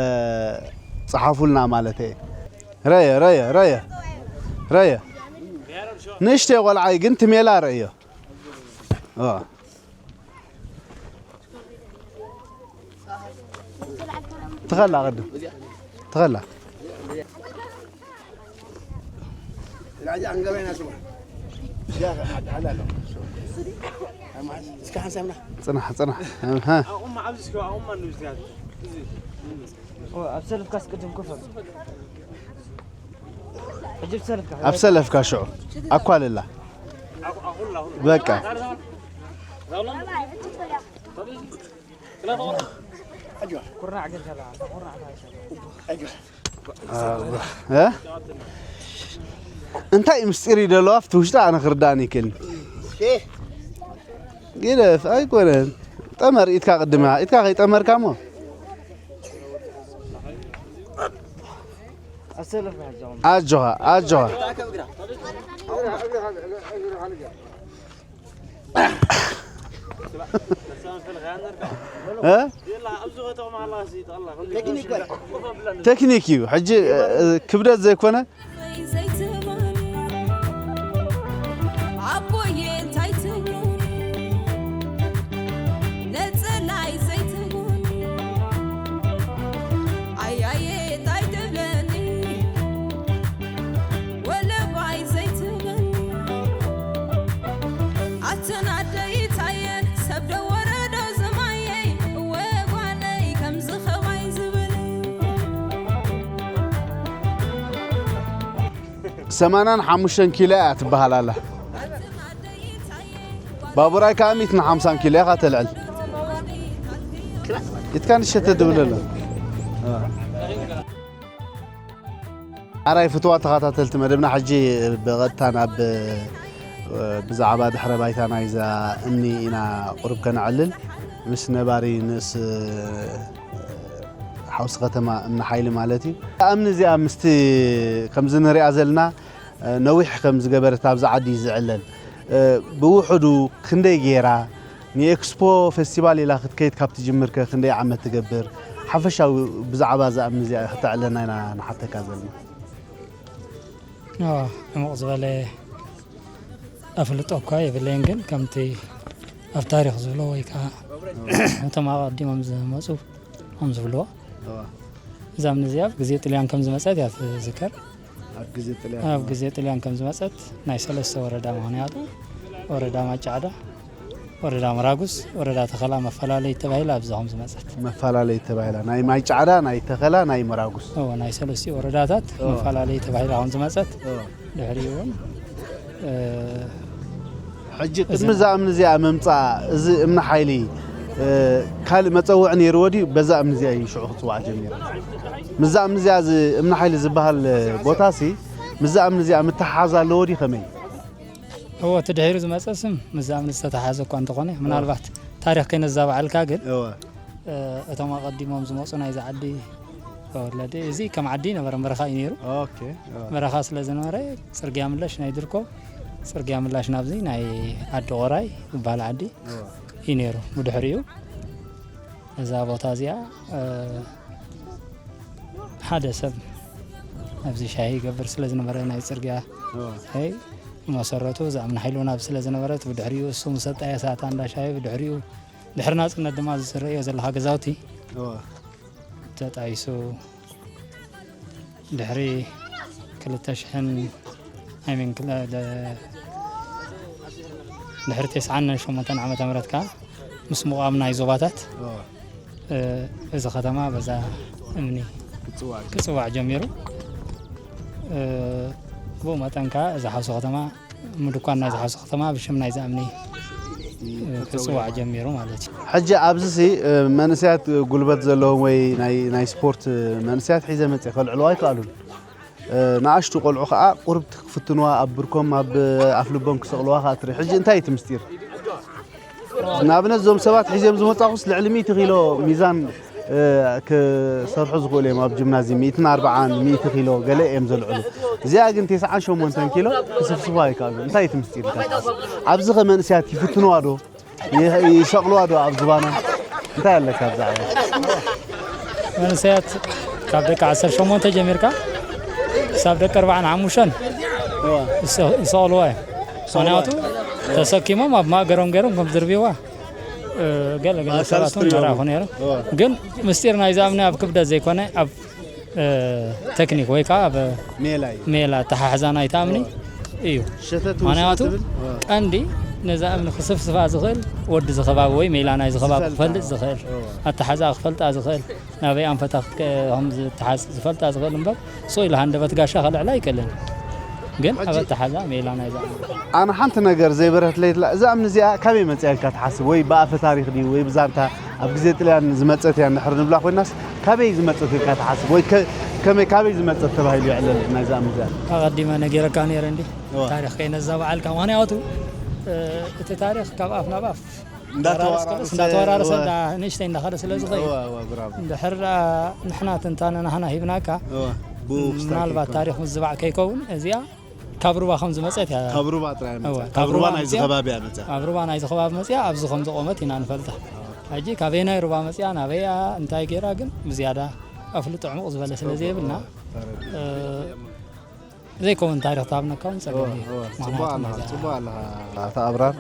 ጸሓፉልና ማለት እየ። ረየ፣ ረየ፣ ረየ፣ ረየ። ንእሽተይ ቆልዓይ ግን ትሜላ ረእዮ። ኦ። ትኸላ ቅድም። ትኸላ። ጽናሕ፣ ጽናሕ። ኣሃ። ኣብ ሰልፍካ ኣስቀድም ክፈል። ሕጂ ብሰልፍካ። ኣብ ሰለፍካ ሽዑ ኣኳልላ። በቃ። ኩርናዕ ግን ተላ፣ ኩርናዕ ተላ። እ? እንታይ ምስጢር እዩ ደለዋ ኣብቲ ውሽጢ ኣነ ክርዳእኒ ይክእልኒ። ግደፍ ኣይኮነን። ጠመር ኢድካ ቅድም ኢኻ። ኢድካ ከይጠመርካ እሞ። ኣሰለፍ ሕጂ ኣጆኻ፣ ኣጆኻ። እ? ቴክኒክ እዩ። ሕጂ፣ እ፣ ክብደት ዘይኮነ። ዘይትብሉኒ፣ ኣቦዬ እንታይ ትብሉኒ? ነጸላይ ዘይትብሉኒ፣ ኣያዬ እንታይ ትብለኒ? ወለባይ ዘይትብለኒ፣ ኣትን ኣደይ ታየ፣ ሰብ ዶ ወረዶ ዝማየይ፣ እወ ጓለይ ከምዚ ኸማይ ዝብል። ሰማንያን ሓሙሽተን ኪሎ እያ ትበሃል ኣላ። ባቡራይ ከዓ ሚእትን ሓምሳን ኪሎ ኢኻ ተልዕል። ኢትካ ንሸተ ድብል ኣሎ። ኣራይ ፍትዋ ተኸታተልቲ መደብና፣ ሕጂ ብቐጥታ ናብ፣ እ፣ ብዛዕባ ድሕረ ባይታ ናይዛ እምኒ ኢና ቁሩብ ከነዕልል። ምስ ነባሪ ንእስ፣ እ፣ ሓውሲ ከተማ እምኒ ሓይሊ ማለት እዩ። እዛ እምኒ እዚኣ ምስቲ ከምዚ ንሪኣ ዘለና፣ እ፣ ነዊሕ ከም ዝገበረት ኣብዚ ዓዲ እዩ ዝዕለል። እ፣ ብውሑዱ ክንደይ ገይራ ንኤክስፖ ፌስቲቫል ኢላ ክትከይድ ካብ ትጅምር ከ ክንደይ ዓመት ትገብር? ሓፈሻዊ ብዛዕባ እዛ እምኒ እዚኣ ከተዕለና ኢና ንሓተካ ዘለና። ኣዎ፣ ዕሙቕ ዝበለ ኣፍልጦ እኳ የብለይን፣ ግን ከምቲ ኣብ ታሪኽ ዝብሎ ወይ ከዓ እቶም ኣቐዲሞም ዝመፁ ከም ዝብልዎ፣ እዛ እምኒ እዚኣ ኣብ ግዜ ጥልያን ከም ዝመጸት እያ ትዝከር። ኣብ ግዜ ጥልያን ኣብ ግዜ ጥልያን ከም ዝመጸት ናይ ሰለስተ ወረዳ ምኽንያቱ ወረዳ ማይጫዕዳ፣ ወረዳ መራጉስ፣ ወረዳ ተኸላ መፈላለይ ተባሂላ ኣብዚ ከም ዝመጸት። መፈላለይ ተባሂላ ናይ ማይጫዕዳ፣ ናይ ተኸላ፣ ናይ መራጉስ። እዎ፣ ናይ ሰለስቲኡ ወረዳታት እዎ። መፈላለይ ተባሂላ ከም ዝመጸት እዎ። ድሕሪኡ እውን እ፣ ሕጂ ቅድሚ እዛ እምኒ እዚኣ ምምጻእ እዚ እምኒ ሓይሊ እ፣ ካልእ መጸውዒ ነይርዎ ድዩ? በዛ እምኒ እዚኣ እዩ ሽዑ ክጽዋዕ ጀሚሩ። ምስዛ እምኒ እዚኣ እዚ እምኒ ሓይሊ ዝበሃል ቦታ ሲ ምስዛ እምኒ እዚኣ ምትሓሓዝ ኣለዎ ድዩ ከመይ? እዎ፣ እቲ ድሒሩ ዝመጸ ስም ምስዛ እምኒ ዝተተሓሓዘ እኳ እንተኾነ፣ ምናልባት ታሪኽ ከይነዛባዕልካ ግን፣ እወ። እ፣ እቶም ኣቐዲሞም ዝመጹ ናይዚ ዓዲ ተወለዲ፣ እዚ ከም ዓዲ ነበረ፣ በረኻ እዩ ነይሩ። ኦኬ፣ እወ። በረኻ ስለ ዝነበረ፣ ጽርግያ ምላሽ ናይ ድርኮ፣ ጽርግያ ምላሽ ናብዚ ናይ ዓዲ ቆራይ ዝበሃል ዓዲ እወ። እዩ ነይሩ። ብድሕሪኡ እዛ ቦታ እዚኣ፣ እ፣ ሓደ ሰብ ኣብዚ ሻሂ ይገብር ስለ ዝነበረ ናይ ጽርግያ እወ። ሻሂ መሰረቱ እዛ እምኒ ሓይሉ ናብ ስለ ዝነበረት ብድሕሪኡ እሱ ምስ ሰጣየ ሳታ እንዳ ሻሂ ብድሕሪኡ ድሕሪ ናጽነት ድማ ዝረእዮ ዘለኻ ገዛውቲ እወ። ተጣይሱ ድሕሪ ክልተ ሽሕን I mean ክለ- ደ- ድሕሪ ተስዓን ሸሞንተን ዓመተ ምህረት ከኣ ምስ ምቋም ናይ ዞባታት እወ። እ፣ እዚ ከተማ በዛ እምኒ ክጽዋዕ ጀሚሩ። ክጽዋዕ ጀሚሩ። እ፣ ብኡ መጠን ከኣ እዛ ሓውሲ ከተማ ምድኳን ናይዚ ሓውሲ ከተማ ብሽም ናይዚ እምኒ እ፣ ክጽዋዕ ጀሚሩ ማለት እዩ። ሕጂ ኣብዚሲ እ፣ መንእሰያት ጉልበት ዘለዎም ወይ ናይ ናይ ስፖርት መንእሰያት ሒዘ መጽእ ከልዕልዎ ኣይከኣሉን። እ፣ ንኣሽቱ ቆልዑ ከኣ ቁርብቲ ክፍትንዋ ኣብ ብርኮም ኣብ ኣፍልቦም ክሰቕልዋ ከኣ ትርኢ። ሕጂ እንታይ እዩ እቲ ምስጢር? ንኣብነት እዞም ሰባት ሒዞም ዝመጻኹስ ልዕሊ ሚእቲ ኪሎ ሚዛን እ፣ ክሰርሑ ዝኽእሉ እዮም። ኣብ ጂምናዝየም ሚእትን ኣርባዓን ሚእቲ ኪሎ ገለ እዮም ዘልዕሉ። እዚኣ ግን ተስዓን ሸሞንተን ኪሎ ክስፍስፉ ኣይከኣሉን። እንታይ እቲ ምስጢር ኢልካ ትሓስብ? ኣብዚ ከ መንእሰያት ይፍትንዋ ዶ? ይ- ይሰቕልዋ ዶ ኣብ ዝባኖም? እንታይ ኣለካ ብዛዕባ መንእሰያት ካብ ደቂ ዓሰርተ ሸሞንተ ጀሚርካ ክሳብ ደቂ ኣርባዓን ሓሙሽተን እወ። ይሰ- ይሰቕልዋ እዮም። ምኽንያቱ ተሰኪሞም ኣብ ማእገሮም ገይሮም ከም ዝርብዋ እ፣ ገለ ገለ ኣካል ሰባት እውን ስትሪባ ይረኣኹ ነይሮም። እወ። ግን ምስጢር ናይዛ እምኒ ኣብ ክብደት ዘይኮነ ኣብ እ፣ ቴክኒክ ወይ ከዓ ኣብ ሜላ እዩ። ሜላ ኣተሓሕዛ ናይታ እምኒ እዩ። ሸተት ምኽንያቱ ውስጥ ትብል? እወ። ቀንዲ ነዛ እምኒ ክስፍስፋ ዝኽእል ወዲ ዝኸባቢ ወይ ሜላ ናይዚ ከባቢ ዝፈልጣ። ክፈልጥ ዝኽእል እወ። ኣተሓሕዛ ክፈልጣ ዝኽእል ናበይ ኣንፈታ ክትከ- ከም ዝተሓዝ ዝፈልጣ ዝኽእል እምበር ስቕ ኢሉ ሃንደበት ጋሻ ከልዕላ ኣይክእልን። ግን ኣብ ሕጂ ኣተሓዛ ሜላ ናይዛ ኣነ ሓንቲ ነገር ዘይበረትለይትላ እዛ እምኒ እዚኣ ካበይ መፅያ ኢልካ ትሓስብ? ወይ ብኣፈ ታሪኽ ድዩ ወይ ብዛንታ ኣብ ግዜ ጥልያን ዝመፀት እያ እንድሕር ንብላ ኮይናስ ካበይ ዝመፀት ኢልካ ትሓስብ? ወይ ከ- ከመይ ካበይ ዝመፀት ተባሂሉ ይዕለል ናይዛ እምኒ እዚኣ? ኣቐዲመ ነጊረካ ነይረ እንዲ እዋ። ታሪኽ ከይነዛባዓልካ ምኽንያቱ እ፣ እቲ ታሪኽ ካብ ኣፍ ናብ ኣፍ እንዳተወራረሰ እንዳተወራረሰ እዋ። እንዳ ንእሽተይ እንዳኸደ ስለ ዝኸይድ እዋ፣ እዋ፣ ብራቮ። እንድሕር ደኣ ንሕና ትንታነ ናህና ሂብናካ እዋ፣ ብኡ ክስታይ ምናልባት ከይከውን። ታሪኽ ምዝባዕ ከይከውን እዚኣ ካብ ሩባ ከም ዝመፀት እያ። ካብ ሩባ ጥራይ እያ እዋ፣ መፅያ። ካብ ካብ ሩባ ሩባ ናይዚ መፅያ። ከባቢ እያ መፅያ። ካብ ሩባ ናይዚ ከባቢ መፅያ ኣብዚ ከም ዝቆመት ኢና ንፈልጣ። ሕጂ ካበየናይ ሩባ መፅያ ናበያ እንታይ ገይራ ግን ብዝያዳ ኣፍልጦ ዕሙቕ ዝበለ ስለ ዘይብልና ተረዲእ። እ፣ ዘይከውን ታሪኽ ትሃብነካ እውን ጸገም እዩ። እወ፣ ጽቡቕ ምኽንያቱ ኣለኻ፣ ናይዛ ጽቡቕ ኣለኻ ኣቶ ኣብራር።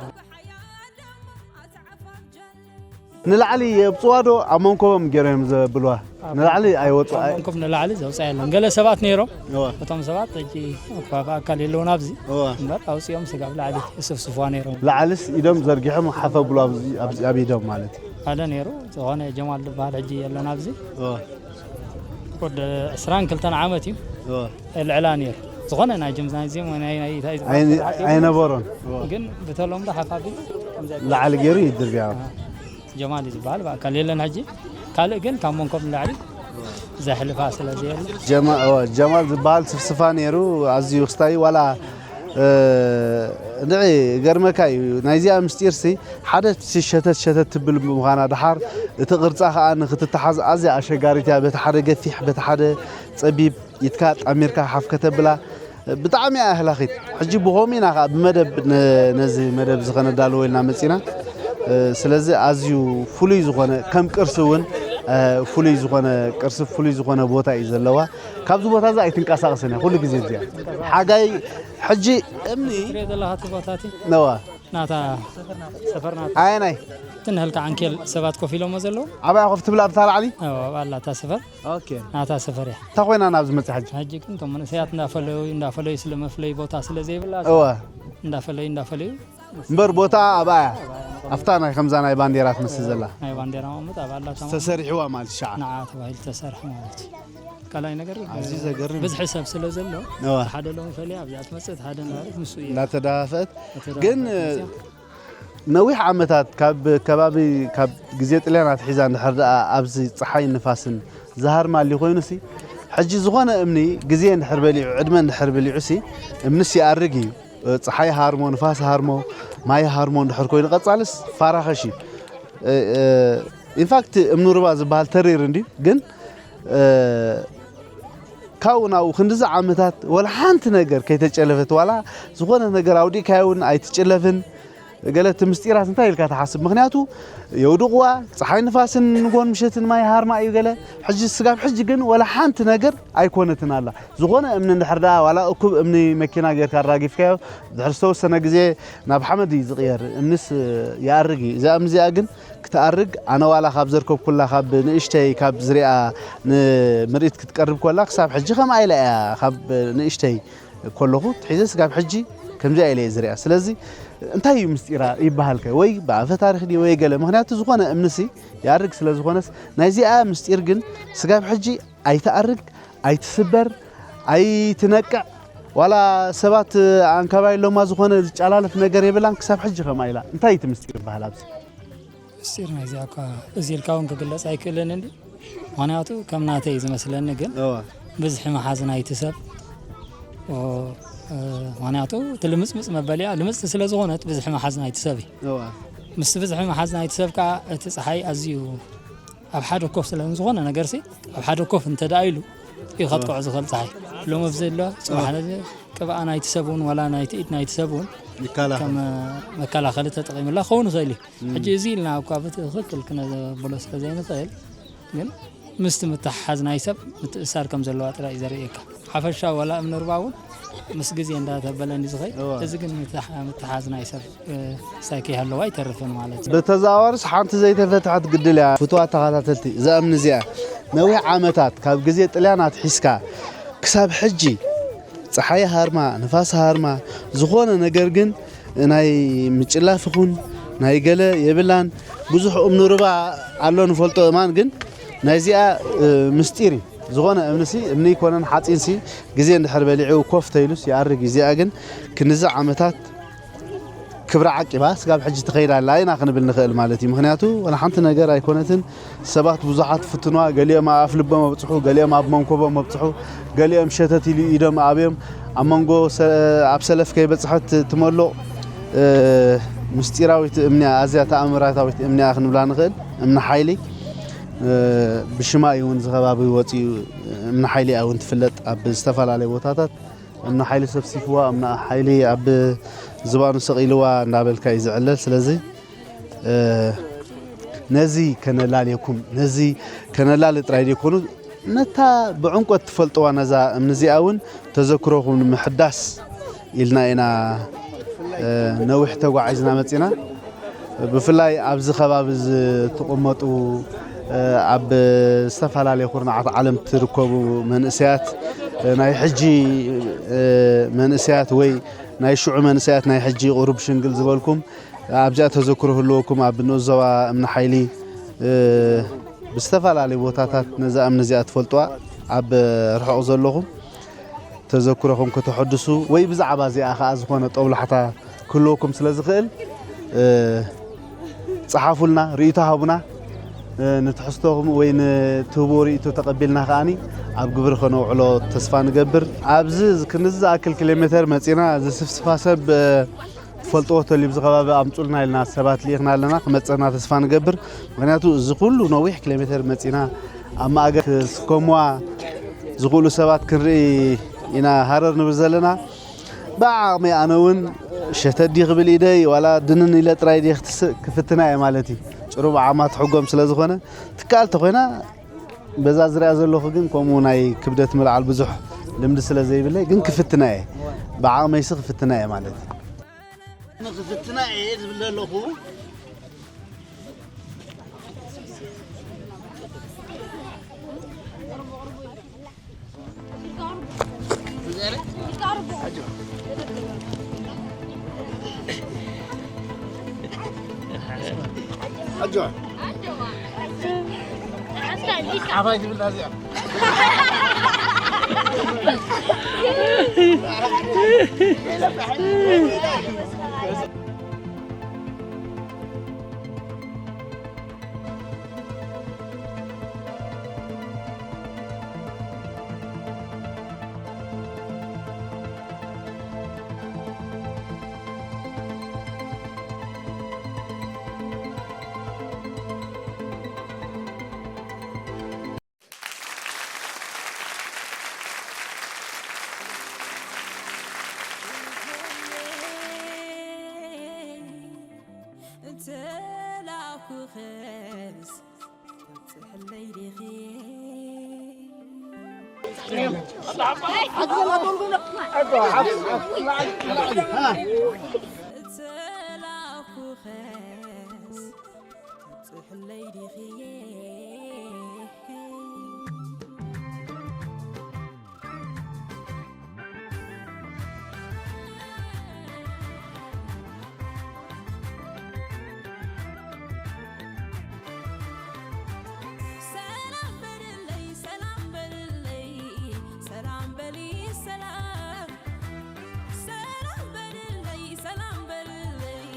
ንላዕሊ የብጽዋ ዶ ኣብ መንኮቦም ገይሮም ዘብልዋ? ኣብ ንላዕሊ ኣይወጽኡ፣ ኣይ- መንኮብ ንላዕሊ ዘውጽኣ የለን። ገለ ሰባት ነይሮም። እወ። እቶም ሰባት ሕጂ እኳ ብኣካል የለውን ኣብዚ። እወ። እምበር ኣውጺኦም ስጋብ ላዕሊ ይስፍስፍዋ ነይሮም። ላዕልስ ኢዶም ዘርጊሖም ሓፍ ኣብሉ ኣብዚ፣ ኣብዚ ኣብ ኢዶም ማለት እዩ። ሓደ ነይሩ፣ ዝኾነ ጀማል ዝበሃል ሕጂ የለን ኣብዚ። እወ። ወዲ ዕስራን ክልተን ዓመት እዩ። እወ። ልዕላ ነይሩ። ዝኾነ ናይ ጅምናዝየም ወይ ናይ፣ ናይ፣ ናይ ኣይነ-፣ ኣይነበሮን። ግን ብተለምዶ ሓፋቢ ከምዚ ላዕሊ ገይሩ ይድርብያ። ጀማል እዩ ዝበሃል፣ ብኣካል የለን ሕጂ። ካልእ ግን ካብ መንኮብ ንላዕሊ ዘሕልፋ ስለ ዘየለ። ጀማ-፣ እወ፣ ጀማል ዝበሃል ስፍስፋ ነይሩ፣ ኣዝዩ ክስታይ፣ ዋላ፣ እ፣ እንድዒ ገርመካ እዩ። ናይዚኣ ምስጢርሲ ሓደ ሸተት ሸተት ትብል ብምዃና፣ ደሓር እቲ ቅርጻ ከኣ ንክትተሓዝ ኣዝያ ኣሸጋሪት እያ። በቲ ሓደ ገፊሕ፣ በቲ ሓደ ጸቢብ፣ ኢድካ ጣሚርካ ሓፍ ከተብላ ብጣዕሚ እያ ኣህላኺት። ሕጂ ብኸምኡ ኢና ከኣ ብመደብ ነ-፣ ነዚ መደብ እዚ ከነዳልዎ ኢልና መጺና። እ፣ ስለዚ ኣዝዩ ፍሉይ ዝኾነ፣ ከም ቅርሲ እውን፣ እ፣ ፍሉይ ዝኾነ ቅርሲ፣ ፍሉይ ዝኾነ ቦታ እዩ ዘለዋ። ካብዚ ቦታ እዚ ኣይትንቀሳቐስን እያ፣ ኩሉ ግዜ እዚኣ። ሓጋይ፣ ሕጂ እምኒ ትሪኦ ዘለኻ እቲ ቦታ እቲ? ነዋ። ናታ ሰፈር ናታ ኣየናይ ትንህልካ ዓንኬል ሰባት ኮፍ ኢሎሞ ዘለዉ ዓባያ ኮፍ ትብላ ኣብታ ላዕሊ ኣብኣ ኣላታ ሰፈር ኦኬ ናታ ሰፈር እያ። እንታይ ኮይና ናብዚ መፅእ ሕጂ ሕጂ ግን እቶም መንእሰያት እንዳፈለዩ እንዳፈለዩ ስለ መፍለይ ቦታ ስለ ዘይብላ እወ እንዳፈለዩ እንዳፈለዩ እምበር ቦታ ኣብኣ እያ። ኣብታ ናይ ከምዛ ናይ ባንዴራ ትመስል ዘላ ናይ ባንዴራ ማሙት ኣብ ኣላታ ተሰሪሕዋ ማለት ሻዓ ንዓ ተባሂሉ ተሰርሐ ማለት እዩ። ካልኣይ ነገር ኣዝዩ ዘገርም ብዝሒ ሰብ ስለ ዘሎ እወ ሓደ ሎም ይፈልያ ኣብዚኣ ትመፅእ ሓደ ነበረት ንሱ እዩ እንዳተዳፈአት እተዳፈአት ግን መፅያ። ነዊሕ ዓመታት ካብ ከባቢ ካብ ግዜ ጥልያን ኣትሒዛ እንድሕር ደኣ ኣብዚ ፀሓይ ንፋስን ዝሃርማሊ ኮይኑሲ ሕጂ ዝኾነ እምኒ ግዜ እንድሕር በሊዑ ዕድመ እንድሕር በሊዑሲ እምንስ ይኣርግ እዩ። ፀሓይ ሃርሞ ንፋስ ሃርሞ ማይ ሃርሞ እንድሕር ኮይኑ ቀፃልስ ፋራኸሽ እዩ። ኢንፋክት እምኑ ርባ ዝበሃል ተሪር እንድዩ ግን ካብኡ ናብኡ ክንድዚ ዓመታት ወላ ሓንቲ ነገር ከይተጨለፈት ዋላ ዝኾነ ነገር ኣውዲእካዮ እውን ኣይትጭለፍን። ገለ እቲ ምስጢራት እንታይ ኢልካ ትሓስብ? ምክንያቱ የውድቕዋ ፀሓይ ንፋስን ንጎን ምሸትን ማይ ሃርማ እዩ ገለ ሕጂ ስጋብ ሕጂ ግን ወላ ሓንቲ ነገር ኣይኮነትን ኣላ። ዝኾነ እምኒ እንድሕር ደኣ ዋላ እኩብ እምኒ መኪና ጌርካ ኣራጊፍካዮ ድሕሪ ዝተወሰነ ግዜ ናብ ሓመድ እዩ ዝቕየር። እምንስ ይኣርግ እዩ። እዛ እምኒ እዚኣ ግን ክትኣርግ ኣነ ዋላ ካብ ዘርከብኩላ ካብ ንእሽተይ ካብ ዝሪኣ ንምርኢት ክትቀርብ ኮላ ክሳብ ሕጂ ከምኣ ኢላ እያ ካብ ንእሽተይ ኮለኹ ትሒዘ ስጋብ ሕጂ ከምዚኣ ኢለ እየ ዝሪኣ። ስለዚ እንታይ እዩ ምስጢራ ይበሃል ከ ወይ ብኣፈ ታሪክ ድዩ ወይ ገለ ምክንያቱ ዝኾነ እምንሲ ይኣርግ ስለ ዝኾነስ ናይዚኣ ምስጢር ግን ስጋብ ሕጂ ኣይትኣርግ ኣይትስበር ኣይትነቅዕ ዋላ ሰባት ኣንካባይ ሎማ ዝኾነ ዝጨላለፍ ነገር የብላን ክሳብ ሕጂ ከምኣ ኢላ እንታይ እቲ ምስጢር ይበሃል ኣብዚ ምስጢር ናይዚኣ እኳ እዚ ኢልካ እውን ክግለፅ ኣይክእልን እንዲ ምክንያቱ ከም ናተይ ዝመስለኒ ግን እወ ብዝሒ መሓዝ ናይቲ ሰብ ኦ፣ እ፣ ምክንያቱ እቲ ልምፅምፅ መበሊያ ልምፅቲ ስለ ዝኾነት ብዝሒ መሓዝ ናይቲ ሰብ እዩ እወ ምስቲ ብዝሒ መሓዝ ናይቲ ሰብ ከዓ እቲ ፀሓይ ኣዝዩ ኣብ ሓደ ኮፍ ስለ ዝኾነ ነገርሲ ኣብ ሓደ ኮፍ እንተ ደኣ ኢሉ እዩ ከጥቅዖ ዝኽእል ፀሓይ ሎሚ ኣብዚ ኣሎ ፅባሕ ነዚ ቅብኣ ናይቲ ሰብ እውን ዋላ ናይቲ ኢድ ናይቲ ሰብ እውን ይከላኸል ከም መከላኸሊ ተጠቒምላ ክኸውን ይኽእል እዩ ሕጂ እዚ ኢልና እኳ ብትኽክል ክነብሎ ስለ ዘይንኽእል ግን ምስቲ ምትሓሓዝ ናይ ሰብ ምትእሳር ከም ዘለዋ ጥራይ እዩ ዘርእየካ ሓፈሻ ዋላ እምኒ ርባ እውን ምስ ግዜ እንዳተበለ እንዲ ዝኸይድ እወ። እዚ ግን ምትሓ- ምትሓዝ ናይ ሰብ እ፣ ሳይ ከይሃለዋ ኣይተርፍን ማለት እዩ ብተዘዋዋሪስ ሓንቲ ዘይተፈትሐት ግድል እያ ፍትዋ ተኸታተልቲ እዛ እምኒ እዚኣ ነዊሕ ዓመታት ካብ ግዜ ጥልያን ኣትሒዝካ ክሳብ ሕጂ ፀሓይ ሃርማ ንፋስ ሃርማ ዝኾነ ነገር ግን ናይ ምጭላፍ ይኹን ናይ ገለ የብላን ብዙሕ እምኒ ርባ ኣሎ ንፈልጦ እማን ግን ናይዚኣ እ፣ ምስጢር እዩ ዝኾነ እምንሲ እምኒ ይኮነን ሓፂንሲ ግዜ እንድሕር በሊዑ ኮፍ ተይሉስ ይኣርግ እዩ እዚኣ ግን ክንዚ ዓመታት ክብሪ ዓቂባ ስጋብ ሕጂ ትኸይድ ኣላ ኢና ክንብል ንኽእል ማለት እዩ ምክንያቱ ወላ ሓንቲ ነገር ኣይኮነትን ሰባት ብዙሓት ፍትንዋ ገሊኦም ኣብ ኣፍ ልቦም ኣብፅሑ ገሊኦም ኣብ መንኮቦም ኣብፅሑ ገሊኦም ሸተት ኢሉ ኢዶም ኣብዮም ኣብ መንጎ ሰ- ኣብ ሰለፍ ከይበፅሐት ትመሎ እ፣ ምስጢራዊት እምንያ ኣዝያ ተኣምራታዊት እምንያ ክንብላ ንኽእል እምኒ ሓይሊ እ፣ ብሽማ እዩ እውን ዝኸባቢ ወፂኡ እምኒ ሓይሊ እያ እውን ትፍለጥ ኣብ ዝተፈላለዩ ቦታታት እምኒ ሓይሊ ሰብሲፍዋ እምኒ ሓይሊ ኣብ ዝባኑ ሰቒልዋ እንዳበልካ እዩ ዝዕለል ስለዚ እ፣ ነዚ ከነላልየኩም ነዚ ከነላሊ ጥራይ ዘይኮኑ ነታ ብዕምቆት ትፈልጥዋ ነዛ እምኒ እዚኣ እውን ተዘክሮኹም ንምሕዳስ ኢልና ኢና እ፣ ነዊሕ ተጓዒዝና መፂና ብፍላይ ኣብዚ ከባቢ ዝትቕመጡ እ፣ ኣብ ዝተፈላለዩ ኩርናዓት ዓለም ትርከቡ መንእሰያት እ፣ ናይ ሕጂ እ፣ መንእሰያት ወይ ናይ ሽዑ መንእሰያት ናይ ሕጂ ቁሩብ ሽንግል ዝበልኩም ኣብዚኣ ተዘክሮ ህልወኩም ኣብ ንኡስ ዞባ እምኒ ሓይሊ እ፣ ብዝተፈላለዩ ቦታታት ነዛ እምኒ እዚኣ ትፈልጥዋ ኣብ ርሑቕ ዘለኹም ተዘክሮኹም ከተሐድሱ ወይ ብዛዕባ እዚኣ ከዓ ዝኾነ ጦብላሕታ ክህልወኩም ስለ ዝኽእል እ፣ ፀሓፉልና ርእይቶ ሃቡና እ፣ ንትሕዝቶኹም ወይ ንትህብዎ ርእይቶ ተቐቢልና ከዓኒ ኣብ ግብሪ ከነውዕሎ ተስፋ ንገብር ኣብዚ ክንዚ ዝኣክል ኪሎ ሜተር መፂና እዚ ስፍስፋ ሰብ እ፣ ትፈልጥዎ ተልዩ ኣብዚ ከባቢ ኣምፁልና ኢልና ሰባት ልኢኽና ኣለና ክመፀና ተስፋ ንገብር ምክንያቱ እዚ ኩሉ ነዊሕ ኪሎ ሜተር መፂና ኣብ ማእገር ክስከሙዋ ዝኽእሉ ሰባት ክንርኢ ኢና ሃረር ንብል ዘለና ብዓቕመይ ኣነ እውን ሸተት ድዩ ክብል ኢደይ ዋላ ድንን ኢለ ጥራይ ድየ ክትስእ ክፍትና እየ ማለት እዩ ጭሩብ ዓማ ትሕጎም ስለ ዝኾነ ትከኣል ተኾይና በዛ ዝሪኣ ዘለኹ ግን ከምኡ ናይ ክብደት ምልዓል ብዙሕ ልምዲ ስለ ዘይብለይ ግን ክፍትና እየ ብዓቕመይሲ ክፍትና እየ ማለት እዩ ንኽፍትና እየ ዝብል ዘለኹ። ኣጆ። ዓባይ ትብል እዚኣ። ሰላም በልለይ፣ ሰላም በልለይ፣ ሰላም በሊ፣ ሰላም። ሰላም በልለይ፣ ሰላም በልለይ፣